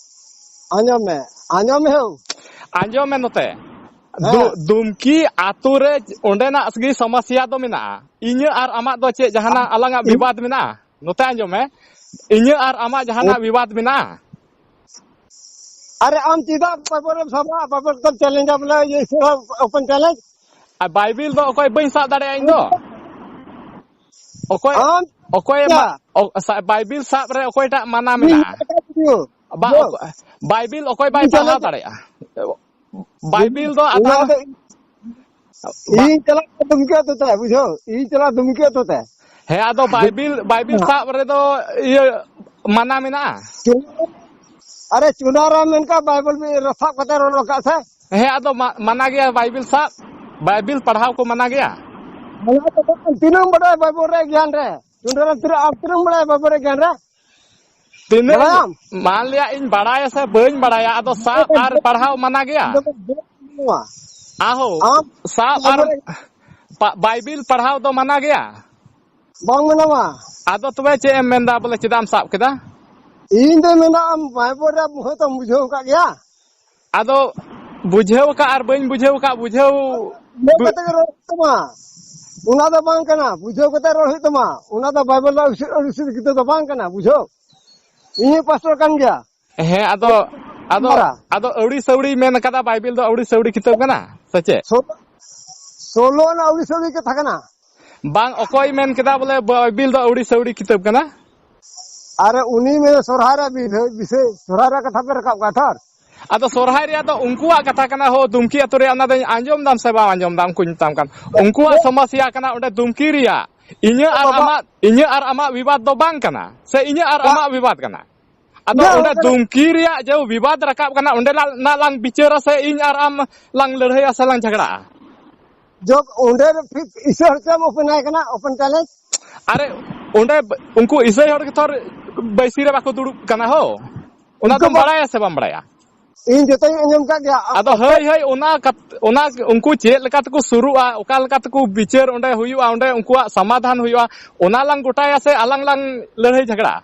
ᱟᱸᱡᱚᱢ ᱢᱮ, ᱟᱸᱡᱚᱢ ᱢᱮ ᱦᱳ᱾ ᱟᱸᱡᱚᱢ ᱢᱮ ᱱᱚᱛᱮ᱾ ᱦᱮᱸ᱾ ᱫᱩ-, ᱫᱩᱢᱠᱤ ᱟᱛᱳ ᱨᱮ ᱚᱸᱰᱮᱱᱟᱜ ᱜᱮ ᱥᱚᱢᱚᱥᱭᱟ ᱫᱚ ᱢᱮᱱᱟᱜᱼᱟ᱾ ᱤᱧᱟᱹᱜ ᱟᱨ ᱟᱢᱟᱜ ᱫᱚ ᱪᱮᱫ ᱡᱟᱦᱟᱱᱟᱜ ᱟᱞᱟᱝᱟᱜ ᱤᱧ ᱵᱤᱵᱟᱫ ᱢᱮᱱᱟᱜᱼᱟ? ᱱᱚᱛᱮ ᱟᱸᱡᱚᱢ ᱢᱮ, ᱤᱧᱟᱹᱜ ᱟᱨ ᱟᱢᱟᱜ ᱡᱟᱦᱟᱱᱟᱜ ᱵᱤᱵᱟᱫ ᱢᱮᱱᱟᱜᱼᱟ? ᱟᱨᱮ ᱟᱢ ᱪᱮᱫᱟᱜ ᱯᱮᱯᱟᱨ ᱮᱢ ᱥᱟᱵᱟ? ᱯᱮᱯᱟᱨ ᱠᱚᱢ ᱪᱮᱞᱮᱧᱡᱟ ᱵᱚᱞᱮ, ᱤᱭᱟᱹ ᱥᱮ ᱳᱯᱮᱱ ᱪᱮᱞᱮᱧᱡᱽ? ᱟᱨ ᱵᱟᱭᱵᱮᱞ ᱫᱚ ᱚᱠᱚᱭ ᱵᱟᱹᱧ ᱥᱟᱵ ᱫᱟᱲᱮᱭᱟᱜᱼᱟ ᱤᱧ ᱫᱚ? ᱚᱠᱚᱭ, ᱟᱢ ᱚᱠᱚᱭ ᱪᱮᱫᱟᱜ? ᱢᱟ-, ᱚ-, ᱥᱟ-, ᱵᱟᱭᱵᱮᱞ ᱥᱟᱵ ᱨᱮ ᱚᱠᱚᱭᱴᱟᱜ ᱢᱟᱱᱟ ᱤᱧ ᱢᱮᱱᱟᱜᱼᱟ? ᱧᱮᱞ ᱠᱟᱫᱟ ᱵᱷᱤᱰᱤᱭᱳ᱾ ᱵᱟ-, ᱵᱷᱤᱰᱤᱭᱳ᱾ ᱚᱠ-, ᱵᱟᱭᱵᱮᱞ ᱚᱠᱚᱭ ᱤᱧ ᱵᱟᱭ ᱯᱟᱲᱦᱟᱣ ᱪᱮᱞᱮᱧᱡᱽ᱾ ᱫᱟᱲᱮᱭᱟᱜᱼᱟ? ᱵᱟᱭᱵᱮᱞ ᱫᱚ ᱚᱱᱟ ᱟᱫᱷᱟ ᱫᱚ ᱵᱟ-, ᱤᱧ ᱪᱟᱞᱟᱜ ᱠᱟᱱᱟ ᱫᱷᱩᱢᱠᱮᱛᱩ ᱛᱮ, ᱵᱩᱡᱷᱟᱹᱣ? ᱤᱧ ᱪᱟᱞᱟᱜ ᱫᱷᱩᱢᱠᱮᱛᱩ ᱛᱮ᱾ ᱦᱮᱸ, ᱟᱫᱚ ᱵᱟᱭᱵᱮᱞ, ᱵᱟᱭᱵᱮᱞ ᱥᱟᱵ ᱨᱮᱫᱚ ᱤᱭᱟᱹ ᱢᱟᱱᱟ ᱢᱮᱱᱟᱜᱼᱟ? ᱪᱮᱫ? ᱟᱨᱮ ᱪᱩᱱᱟᱨᱟᱢ ᱢᱮᱱᱠᱟ ᱵᱟᱭᱵᱮᱞ ᱵᱤᱱ ᱥᱟᱵ ᱠᱟᱛᱮ ᱨᱚᱲ ᱨᱟᱠᱟᱵ ᱥᱮ? ᱦᱮᱸ, ᱟᱫᱚ ᱢᱟ-, ᱢᱟᱱᱟ ᱜᱮᱭᱟ ᱵᱟᱭᱵᱮᱞ ᱥᱟᱵ? ᱵᱟᱭᱵᱮᱞ ᱯᱟᱲᱦᱟᱣ ᱠᱚ ᱢᱟᱱᱟ ᱜᱮᱭᱟ? ᱢᱟᱱᱟ ᱫᱚ ᱵᱟᱝ, ᱛᱤᱱᱟᱹᱜ ᱮᱢ ᱵᱟᱰᱟᱭᱟ ᱵᱟᱭᱵᱮᱞ ᱨᱮ ᱜᱮᱭᱟᱱ ᱨᱮ? ᱪᱩᱱᱟᱨᱟᱢ, ᱛᱤᱱᱟᱹᱜ, ᱟᱢ ᱛᱤᱱᱟᱹᱜ ᱮᱢ ᱵᱟᱰᱟᱭᱟ ᱵᱟᱭᱵᱮᱞ ᱨᱮ ᱜᱮᱭᱟᱱ ᱨᱮ? ᱛᱤᱱᱟᱹᱜ ᱵᱟᱲᱟᱭᱟᱢ? ᱢᱟᱱ ᱞᱤᱭᱟ ᱤᱧ ᱵᱟᱲᱟᱭᱟ ᱥᱮ ᱵᱟᱹᱧ ᱵᱟᱲᱟᱭᱟ, ᱟᱫᱚ ᱥᱟᱵ ᱟᱨ ᱯᱟᱲᱦᱟᱣ ᱢᱟᱱᱟ ᱜᱮᱭᱟ? ᱱᱚᱣᱟ᱾ ᱟᱦᱳ, ᱟᱢ ᱥᱟᱵ ᱟᱨ ᱵᱟᱭᱵᱮᱞ ᱨᱮ ᱯᱟ-, ᱵᱟᱭᱵᱮᱞ ᱯᱟᱲᱦᱟᱣ ᱫᱚ ᱢᱟᱱᱟ ᱜᱮᱭᱟ? ᱵᱟᱝ ᱢᱟᱱᱟᱣᱟ᱾ ᱟᱫᱚ ᱛᱚᱵᱮ ᱪᱮᱫ ᱮᱢ ᱢᱮᱱᱫᱟ, ᱵᱚᱞᱮ ᱪᱮᱫᱟᱜ ᱮᱢ ᱥᱟᱵ ᱠᱮᱫᱟ? ᱤᱧ ᱫᱚᱧ ᱢᱮᱱᱫᱟ ᱟᱢ ᱵᱟᱭᱵᱮᱞ ᱨᱮ ᱦᱚᱭᱛᱳᱢ ᱵᱩᱡᱷᱟᱹᱣ ᱟᱠᱟᱫ ᱜᱮᱭᱟ᱾ ᱟᱫᱚ ᱵᱩᱡᱷᱟᱹᱣ ᱟᱠᱟᱫ ᱟᱨ ᱵᱟᱹᱧ ᱵᱩᱡᱷᱟᱹᱣ ᱟᱠᱟᱫ, ᱵᱩᱡᱷᱟᱹᱣ ᱵᱩᱡᱷᱟᱹᱣ ᱵᱩ- ᱠᱟᱛᱮ ᱜᱮ ᱨᱚᱲ ᱦᱩᱭᱩᱜ ᱛᱟᱢᱟ᱾ ᱚᱱᱟ ᱫᱚ ᱵᱟᱝ ᱠᱟᱱᱟ, ᱵᱩᱡᱷᱟᱹᱣ ᱠᱟᱛᱮ ᱨᱚᱲ ᱦᱩᱭᱩᱜ ᱛᱟᱢᱟ᱾ ᱚᱱᱟ ᱫᱚ ᱵᱟᱭᱵᱮᱞ ᱨᱮ ᱩᱥᱩᱞ, ᱩᱥᱩᱞ ᱠᱤᱛᱟᱹ ᱫᱚ ᱵᱟᱝ ᱠᱟᱱᱟ, ᱵᱩᱡᱷᱟᱹᱣ᱾ ᱤᱧ ᱦᱚᱸ ᱯᱟᱥᱴᱚᱨ ᱠᱟᱱ ᱜᱮᱭᱟ᱾ ᱦᱮᱸ, ᱟᱫᱚ, ᱟᱫᱚ, ᱢᱟᱨᱟ᱾ ᱟᱫᱚ ᱟᱹᱣᱲᱤ ᱥᱟᱹᱣᱲᱤ ᱢᱮᱱ ᱠᱟᱫᱟ, ᱵᱟᱭᱵᱮᱞ ᱫᱚ ᱟᱹᱣᱲᱤ ᱥᱟᱹᱣᱲᱤ ᱠᱤᱛᱟᱹᱵ ᱠᱟᱱᱟ ᱥᱮ ᱪᱮᱫ? ᱥᱳᱞᱳ, ᱥᱳᱞᱳ ᱟᱱᱟᱜ ᱟᱹᱣᱲᱤ ᱥᱟᱹᱣᱲᱤ ᱠᱟᱛᱷᱟ ᱠᱟᱱᱟ᱾ ᱵᱟᱝ, ᱚᱠᱚᱭ ᱢᱮᱱ ᱠᱮᱫᱟ ᱵᱚᱞᱮ ᱵᱟᱭᱵᱮᱞ ᱫᱚ ᱟᱹᱣᱲᱤ ᱥᱟᱹᱣᱲᱤ ᱠᱤᱛᱟᱹᱵ ᱠᱟᱱᱟ? ᱟᱨᱮ ᱩᱱᱤ ᱢᱮᱱ ᱥᱚᱨᱦᱟᱭ ᱨᱮ ᱵᱤᱫᱷᱟᱹ-, ᱵᱤᱥᱚᱭ, ᱥᱚᱨᱦᱟᱭ ᱨᱮᱭᱟᱜ ᱠᱟᱛᱷᱟ ᱯᱮ ᱨᱟᱠᱟᱵ ᱠᱟᱜᱼᱟ ᱛᱷᱚᱨ᱾ ᱟᱫᱚ ᱥᱚᱨᱦᱟᱭ ᱨᱮᱭᱟᱜ ᱫᱚ ᱩᱱᱠᱩᱣᱟᱜ ᱠᱟᱛᱷᱟ ᱠᱟᱱᱟ ᱦᱳ, ᱫᱩᱢᱠᱤ ᱟᱹᱛᱩ ᱨᱮᱭᱟᱜ, ᱚᱱᱟ ᱫᱚᱧ ᱟᱸᱡᱚᱢ ᱫᱟᱢ ᱥᱮ ᱵᱟᱢ ᱟᱸᱡᱚᱢ ᱫᱟ? ᱩᱱᱠᱩᱧ ᱢᱮᱛᱟᱢ ᱠᱟᱱ, ᱩᱱᱠᱩᱣᱟᱜ ᱥᱚᱢᱚᱥᱥᱟ ᱠᱟᱱᱟ ᱚᱸᱰᱮ ᱫᱩᱢᱠᱤ ᱨᱮᱭᱟᱜ᱾ ᱤᱧᱟᱹᱜ ᱟᱨ ᱵᱟᱵᱟ ᱟᱢᱟᱜ, ᱤᱧᱟᱹᱜ ᱟᱨ ᱟᱢᱟᱜ ᱵᱤᱵᱟᱫ ᱫᱚ ᱵᱟᱝ ᱠᱟᱱᱟ, ᱥᱮ ᱤᱧᱟᱹᱜ ᱟᱨ ᱵᱟ- ᱟᱢᱟᱜ ᱵᱤᱵᱟᱫ ᱠᱟᱱᱟ? ᱟᱫᱚ ᱵᱟ- ᱚᱸᱰᱮ ᱫᱩᱢᱠᱤ ᱨᱮᱭᱟᱜ ᱡᱮ ᱵᱤᱵᱟᱫ ᱨᱟᱠᱟᱵ ᱠᱟᱱᱟ, ᱚᱸᱰᱮ ᱞᱟᱝ, ᱱᱟ ᱞᱟᱝ ᱵᱤᱪᱟᱹᱨᱟ ᱥᱮ ᱤᱧ ᱟᱨ ᱟᱢ ᱞᱟᱝ ᱞᱟᱹᱲᱦᱟᱹᱭᱟ ᱥᱮ ᱞᱟᱝ ᱡᱷᱟᱜᱽᱲᱟᱜᱼᱟ? ᱡᱚᱵ ᱚᱸᱰᱮ ᱫᱚ ᱯᱷᱤᱨ ᱤᱥᱟᱹᱭ ᱦᱚᱲ ᱪᱮᱫ ᱮᱢ ᱚᱯᱮᱱᱟᱭ ᱠᱟᱱᱟ, open challenge? ᱟᱨᱮ, ᱚᱸᱰᱮ ᱩᱱᱠᱩ ᱤᱥᱟᱹᱭ ᱦᱚᱲ ᱜᱮ ᱛᱷᱚᱨ ᱵᱟᱹᱭᱥᱤ ᱨᱮ ᱵᱟᱠᱚ ᱫᱩᱲᱩᱵ ᱠᱟᱱᱟ ᱦᱳ᱾ ᱚᱱᱟ ᱩᱱᱠᱩ ᱫᱚᱢ ᱵᱟ- ᱵᱟᱲᱟᱭᱟ ᱥᱮ ᱵᱟᱢ ᱵᱟᱲᱟᱭᱟ? ᱤᱧ ᱡᱚᱛᱚᱧ ᱟᱸᱡᱚᱢ ᱠᱟᱜ ᱜᱮᱭᱟ᱾ ᱟᱫᱚ ᱦᱟᱹᱭ, ᱦᱟᱹᱭ, ᱚᱱᱟ ᱠᱟᱛ-, ᱚᱱᱟ ᱩᱱᱠᱩ ᱪᱮᱫ ᱞᱮᱠᱟ ᱛᱮᱠᱚ ᱥᱩᱨᱩᱜᱼᱟ, ᱚᱠᱟ ᱞᱮᱠᱟ ᱛᱮᱠᱚ ᱵᱤᱪᱟᱹᱨ ᱚᱸᱰᱮ ᱦᱩᱭᱩᱜᱼᱟ, ᱚᱸᱰᱮ ᱩᱱᱠᱩᱣᱟᱜ ᱥᱚᱢᱟᱫᱷᱟᱱ ᱦᱩᱭᱩᱜᱼᱟ, ᱚᱱᱟ ᱞᱟᱝ ᱜᱚᱴᱟᱭᱟ ᱥᱮ ᱟᱞᱟᱝ ᱞᱟᱝ ᱞᱟᱹᱲᱦᱟᱹᱭ ᱡᱷᱟᱜᱽᱲᱟᱜᱼᱟ?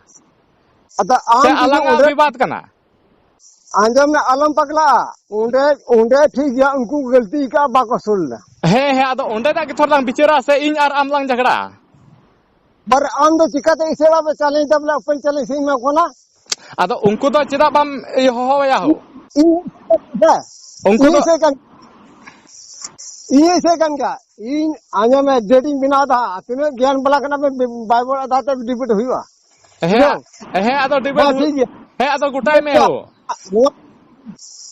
ᱟᱫᱚ ᱟᱢ ᱥᱮ ᱡᱩᱫᱤ ᱟᱞᱟᱝᱟᱜ ᱚᱸᱰᱮ ᱵᱤᱵᱟᱫ ᱠᱟᱱᱟ? ᱟᱸᱡᱚᱢ ᱢᱮ, ᱟᱞᱚᱢ ᱯᱟᱜᱽᱞᱟᱜᱼᱟ᱾ ᱚᱸᱰᱮ, ᱚᱸᱰᱮ ᱴᱷᱤᱠ ᱜᱮᱭᱟ, ᱩᱱᱠᱩ ᱠᱚ ᱜᱟᱹᱞᱛᱤ ᱠᱟᱜᱼᱟ, ᱵᱟᱠᱚ ᱥᱩᱞ ᱞᱮᱫᱟ᱾ ᱦᱮᱸ, ᱦᱮᱸ, ᱟᱫᱚ ᱚᱸᱰᱮᱱᱟᱜ ᱜᱮ ᱛᱷᱚᱨ ᱞᱟᱝ ᱵᱤᱪᱟᱹᱨᱟ ᱥᱮ ᱤᱧ ᱟᱨ ᱟᱢ ᱞᱟᱝ ᱡᱷᱟᱜᱽᱲᱟᱜᱼᱟ? ᱟᱨ ᱟᱢ ᱫᱚ ᱪᱤᱠᱟᱹᱛᱮ ᱤᱥᱟᱹᱲᱟ ᱯᱮ ᱪᱟᱞᱮᱧ ᱛᱟᱵᱚᱱᱟ, open challenge ᱤᱧ ᱮᱢᱟ ᱠᱚ ᱠᱟᱱᱟ? ᱟᱫᱚ ᱩᱱᱠᱩ ᱫᱚ ᱪᱮᱫᱟᱜ ᱵᱟᱢ ᱤᱭᱟᱹ ᱦᱚᱦᱚᱣᱟᱭᱟ ᱦᱳ? ᱤᱧ, ᱦᱮᱸ, ᱩᱱᱠᱩ ᱤᱧ ᱫᱚ ᱤᱥᱟᱹᱭ ᱠᱟᱱ, ᱤᱧ ᱤᱥᱟᱹᱭ ᱠᱟᱱ ᱜᱮᱭᱟ᱾ ᱤᱧ ᱟᱸᱡᱚᱢ ᱢᱮ, debate ᱤᱧ ᱵᱮᱱᱟᱣ ᱮᱫᱟ᱾ ᱛᱤᱱᱟᱹᱜ ᱜᱮᱭᱟᱱ ᱵᱟᱞᱟ ᱠᱟᱱᱟ ᱯᱮ, ᱵᱟᱭᱵᱚᱞ ᱟᱫᱷᱟᱨ ᱛᱮ debate ᱦᱩᱭᱩᱜᱼᱟ᱾ ᱦᱮᱸ, ᱵᱩᱡᱷᱟᱹᱣ? ᱦᱮᱸ, ᱟᱫᱚ debate ᱦᱮᱸ, ᱦᱩ-, ᱴᱷᱤᱠ ᱜᱮᱭᱟ᱾ ᱦᱮᱸ, ᱟᱫᱚ ᱜᱚᱴᱟᱭ ᱢᱮ ᱦᱳ᱾ ᱱᱚᱣᱟ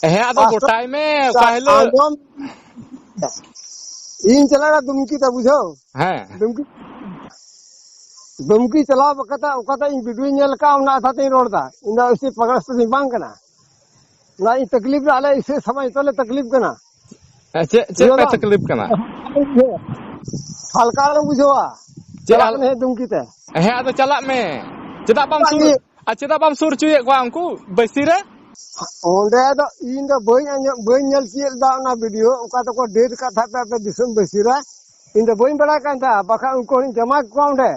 ᱦᱮᱸ, ᱟᱫᱚ ᱯᱟᱥᱴᱚᱨ ᱜᱚᱴᱟᱭ ᱢᱮ, ᱚᱠᱟ ᱦᱤᱞᱳᱜ᱾ ᱟᱸᱡᱚᱢ, ᱤᱧ ᱪᱟᱞᱟᱜ ᱠᱟᱱᱟ ᱫᱩᱢᱠᱤ ᱛᱮ, ᱵᱩᱡᱷᱟᱹᱣ? ᱦᱮᱸ᱾ ᱫᱩᱢᱠᱤ᱾ ᱫᱩᱢᱠᱤ ᱪᱟᱞᱟᱣ ᱠᱟᱛᱮ ᱚᱠᱟᱴᱟᱜ ᱤᱧ ᱵᱷᱤᱰᱤᱭᱳᱧ ᱧᱮᱞ ᱠᱟᱜᱼᱟ, ᱚᱱᱟ ᱠᱟᱛᱷᱟ ᱛᱤᱧ ᱨᱚᱲ ᱮᱫᱟ᱾ ᱤᱧ ᱫᱚ ᱮᱥᱮ ᱯᱟᱜᱽᱞᱟ ᱥᱩᱛᱟᱹ ᱫᱚᱧ ᱵᱟᱝ ᱠᱟᱱᱟ᱾ ᱚᱱᱟ ᱤᱧ ᱛᱟᱠᱞᱤᱯ ᱨᱮ, ᱟᱞᱮ ᱤᱥᱟᱹ ᱥᱚᱢᱟᱡᱽ ᱛᱚᱞᱮ ᱛᱟᱠᱞᱤᱯ ᱠᱟᱱᱟ᱾ ᱦᱮᱸ, ᱪᱮᱫ, ᱪᱮᱫ ᱯᱮ ᱵᱩᱡᱷᱟᱹᱣ ᱫᱟ? ᱛᱟᱠᱞᱤᱯ ᱠᱟᱱᱟ? ᱦᱟᱞᱠᱟ ᱟᱞᱚᱢ ᱵᱩᱡᱷᱟᱹᱣᱟ᱾ ᱪᱮᱫ ᱪᱟᱞᱟᱜ ᱟᱞ-, ᱠᱟᱱᱟ ᱦᱮᱸ ᱫᱩᱢᱠᱤ ᱛᱮ᱾ ᱦᱮᱸ, ᱟᱫᱚ ᱪᱟᱞᱟᱜ ᱢᱮ᱾ ᱪᱮᱫᱟᱜ ᱵᱟᱢ ᱪᱟᱞᱟᱜ ᱥᱩᱨ, ᱜᱮ᱾ ᱟᱨ ᱪᱮᱫᱟᱜ ᱵᱟᱢ ᱥᱩᱨ ᱦᱚᱪᱚᱭᱮᱫ ᱠᱚᱣᱟ ᱩᱱᱠᱩ ᱵᱟᱹᱭᱥᱤ ᱨᱮ? ᱚᱸᱰᱮ ᱫᱚ ᱤᱧ ᱫᱚ ᱵᱟᱹᱧ ᱟᱸᱡᱚᱢ, ᱵᱟᱹᱧ ᱧᱮᱞ ᱛᱤᱭᱳᱜ ᱞᱮᱫᱟ ᱚᱱᱟ ᱵᱷᱤᱰᱤᱭᱳ, ᱚᱠᱟ ᱫᱚᱠᱚ ᱰᱮᱴ ᱠᱟᱜ ᱛᱟᱦᱮᱸᱫ ᱯᱮ ᱟᱯᱮ ᱫᱤᱥᱚᱢ ᱵᱟᱹᱭᱥᱤ ᱨᱮ᱾ ᱤᱧ ᱫᱚ ᱵᱟᱹᱧ ᱵᱟᱲᱟᱭ ᱠᱟᱱ ᱛᱟᱦᱮᱸᱫ, ᱵᱟᱠᱷᱟᱱ ᱩᱱᱠᱩ ᱦᱚᱲᱤᱧ ᱡᱟᱢᱟ ᱠᱚᱣᱟ ᱚᱸᱰᱮ᱾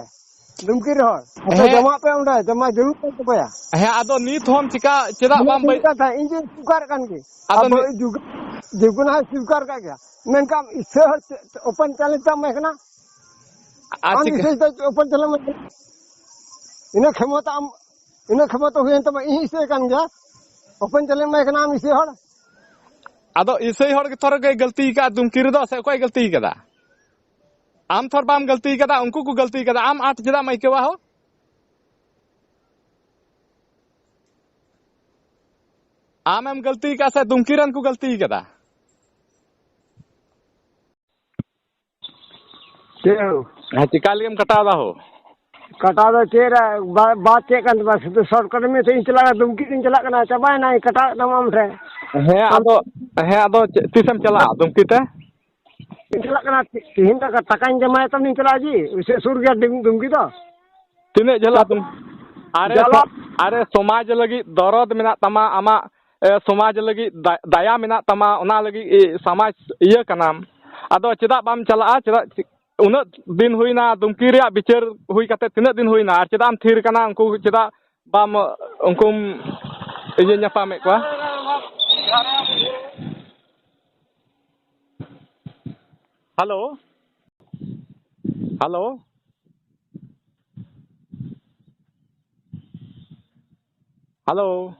ᱫᱷᱩᱢᱠᱤ ᱨᱮ ᱦᱚᱲ᱾ ᱟᱯᱮ ᱦᱮᱸ᱾ ᱡᱚᱢᱟᱜ ᱯᱮ ᱚᱸᱰᱮ, ᱡᱚᱢᱟ ᱡᱟᱹᱨᱩᱲ ᱠᱟᱱ ᱛᱟᱯᱮᱭᱟ᱾ ᱦᱮᱸ, ᱟᱫᱚ ᱱᱤᱛ ᱦᱚᱸᱢ ᱪᱤᱠᱟ, ᱪᱮᱫᱟᱜ ᱵᱟᱢ ᱵᱟᱹᱭ-, ᱠᱟᱱ ᱛᱟᱦᱮᱸᱫ, ᱤᱧ ᱡᱮ ᱥᱩᱠᱟᱨ ᱠᱟᱱ ᱜᱮ᱾ ᱟᱫᱚ ᱟᱵᱚ ᱱᱤ-, ᱡᱩᱜᱽ-, ᱡᱩᱜᱽᱱᱟ ᱦᱚᱸ ᱥᱩᱠᱟᱨ ᱠᱟᱜ ᱜᱮᱭᱟ᱾ ᱢᱮᱱᱠᱷᱟᱱ ᱤᱥᱟᱹ ᱦᱚᱲ ᱪᱮᱫ open challenge ᱛᱟᱢ ᱮᱢᱟᱭ ᱠᱟᱱᱟ? ᱟᱨ ᱟᱢ ᱪᱤᱠᱟ? ᱤᱥᱟᱹ ᱫᱚ open challenge ᱮᱢᱟᱭ ᱠᱟᱱᱟ᱾ ᱤᱱᱟᱹ ᱠᱷᱮᱢᱚᱛᱟ ᱟᱢ, ᱤᱱᱟᱹ ᱠᱷᱮᱢᱚᱛᱟ ᱦᱩᱭᱮᱱ ᱛᱟᱢᱟ, ᱤᱧ ᱤᱥᱟᱹ ᱠᱟᱱ ᱜᱮᱭᱟ᱾ Open challenge ᱮᱢᱟᱭ ᱠᱟᱱᱟ ᱟᱢ ᱤᱥᱟᱹ ᱦᱚᱲ᱾ ᱟᱫᱚ ᱤᱥᱟᱹᱭ ᱦᱚᱲ ᱜᱮ ᱛᱷᱚᱨ ᱜᱮ ᱜᱟᱹᱞᱛᱤ ᱠᱟᱜᱼᱟ ᱫᱷᱩᱢᱠᱤ ᱨᱮᱫᱚ, ᱥᱮ ᱚᱠᱚᱭ ᱜᱟᱹᱞᱛᱤ ᱠᱟᱫᱟ? ᱟᱢ ᱛᱷᱚᱨ ᱵᱟᱢ ᱜᱟᱹᱞᱛᱤ ᱠᱟᱫᱟ, ᱩᱱᱠᱩ ᱠᱚ ᱜᱟᱹᱞᱛᱤ ᱠᱟᱫᱟ᱾ ᱟᱢ ᱟᱸᱴ ᱪᱮᱫᱟᱜ ᱮᱢ ᱟᱹᱭᱠᱟᱹᱣᱟ ᱦᱳ? ᱟᱢᱮᱢ ᱜᱟᱹᱞᱛᱤ ᱠᱟᱫᱟ ᱥᱮ ᱫᱷᱩᱢᱠᱤ ᱨᱮᱱ ᱠᱚ ᱜᱟᱹᱞᱛᱤ ᱠᱟᱫᱟ? ᱪᱮᱫ ᱦᱚᱸ᱾ ᱦᱮᱸ, ᱪᱮᱠᱟ ᱞᱟᱹᱜᱤᱫ ᱮᱢ ᱠᱟᱴᱟᱣ ᱫᱟ ᱦᱳ? ᱠᱟᱴᱟᱣ ᱫᱚ ᱪᱮᱫ ᱨᱮ, ᱵᱟ-, ᱵᱟᱫ ᱪᱮᱫ ᱠᱟᱱ ᱛᱟᱢᱟ? ᱥᱩᱫᱷᱩ short cut ᱢᱮ, ᱤᱧ ᱪᱟᱞᱟᱜ ᱠᱟᱱᱟ, ᱫᱷᱩᱢᱠᱤ ᱛᱤᱧ ᱪᱟᱞᱟᱜ ᱠᱟᱱᱟ, ᱪᱟᱵᱟᱭᱮᱱᱟ, ᱠᱟᱴᱟᱣ ᱮᱫ ᱛᱟᱢᱟ ᱟᱢ ᱴᱷᱮᱱ᱾ ᱦᱮᱸ, ᱟᱢ ᱟᱫᱚ, ᱦᱮᱸ, ᱟᱫᱚ ᱪᱮᱫ, ᱛᱤᱥᱮᱢ ᱪᱟᱞᱟᱜᱼᱟ ᱫᱷᱩᱢᱠᱤ ᱛᱮ? ᱤᱧ ᱪᱟᱞᱟᱜ ᱠᱟᱱᱟ, ᱛᱤ-, ᱛᱤᱦᱤᱧ ᱫᱚ ᱴᱟᱠᱟᱧ ᱡᱚᱢᱟᱭᱟ, ᱛᱟᱢ ᱤᱧ ᱪᱟᱞᱟᱜᱼᱟ ᱡᱤ, ᱩᱥᱟᱹᱫ ᱥᱩᱨ ᱜᱮᱭᱟ ᱫᱷᱩᱢ-, ᱫᱷᱩᱢᱠᱤ ᱫᱚ᱾ ᱛᱤᱱᱟᱹᱜ ᱡᱷᱟᱹᱞᱟ ᱫᱷᱩᱢ-, ᱟᱨᱮ ᱡᱟᱞᱟ᱾ ᱥᱚ-, ᱟᱨᱮ ᱥᱚᱢᱟᱡᱽ ᱞᱟᱹᱜᱤᱫ ᱫᱚᱨᱚᱫ ᱢᱮᱱᱟᱜ ᱛᱟᱢᱟ, ᱟᱢᱟᱜ, ᱮ, ᱥᱚᱢᱟᱡᱽ ᱞᱟᱹᱜᱤᱫ ᱫᱟ-, ᱫᱟᱭᱟ ᱢᱮᱱᱟᱜ ᱛᱟᱢᱟ, ᱚᱱᱟ ᱞᱟᱹᱜᱤᱫ, ᱮ, ᱥᱚᱢᱟᱡᱽ ᱤᱭᱟᱹ ᱠᱟᱱᱟᱢ᱾ ᱟᱫᱚ ᱪᱮᱫᱟᱜ ᱵᱟᱢ ᱪᱟᱞᱟᱜᱼᱟ? ᱪᱮᱫᱟᱜ ᱪᱮ-, ᱩᱱᱟᱹᱜ ᱫᱤᱱ ᱦᱩᱭᱱᱟ, ᱫᱷᱩᱢᱠᱤ ᱨᱮᱭᱟᱜ ᱵᱤᱪᱟᱹᱨ ᱦᱩᱭ ᱠᱟᱛᱮ ᱛᱤᱱᱟᱹᱜ ᱫᱤᱱ ᱦᱩᱭᱱᱟ? ᱟᱨ ᱪᱮᱫᱟᱜ ᱮᱢ ᱛᱷᱤᱨ ᱠᱟᱱᱟ? ᱩᱱᱠᱩ ᱪᱮᱫᱟᱜ ᱵᱟᱢ, ᱩᱱᱠᱩᱢ ᱤᱭᱟᱹ ᱧᱟᱯᱟᱢᱮᱫ ᱠᱚᱣᱟ? Hello, hello, hello.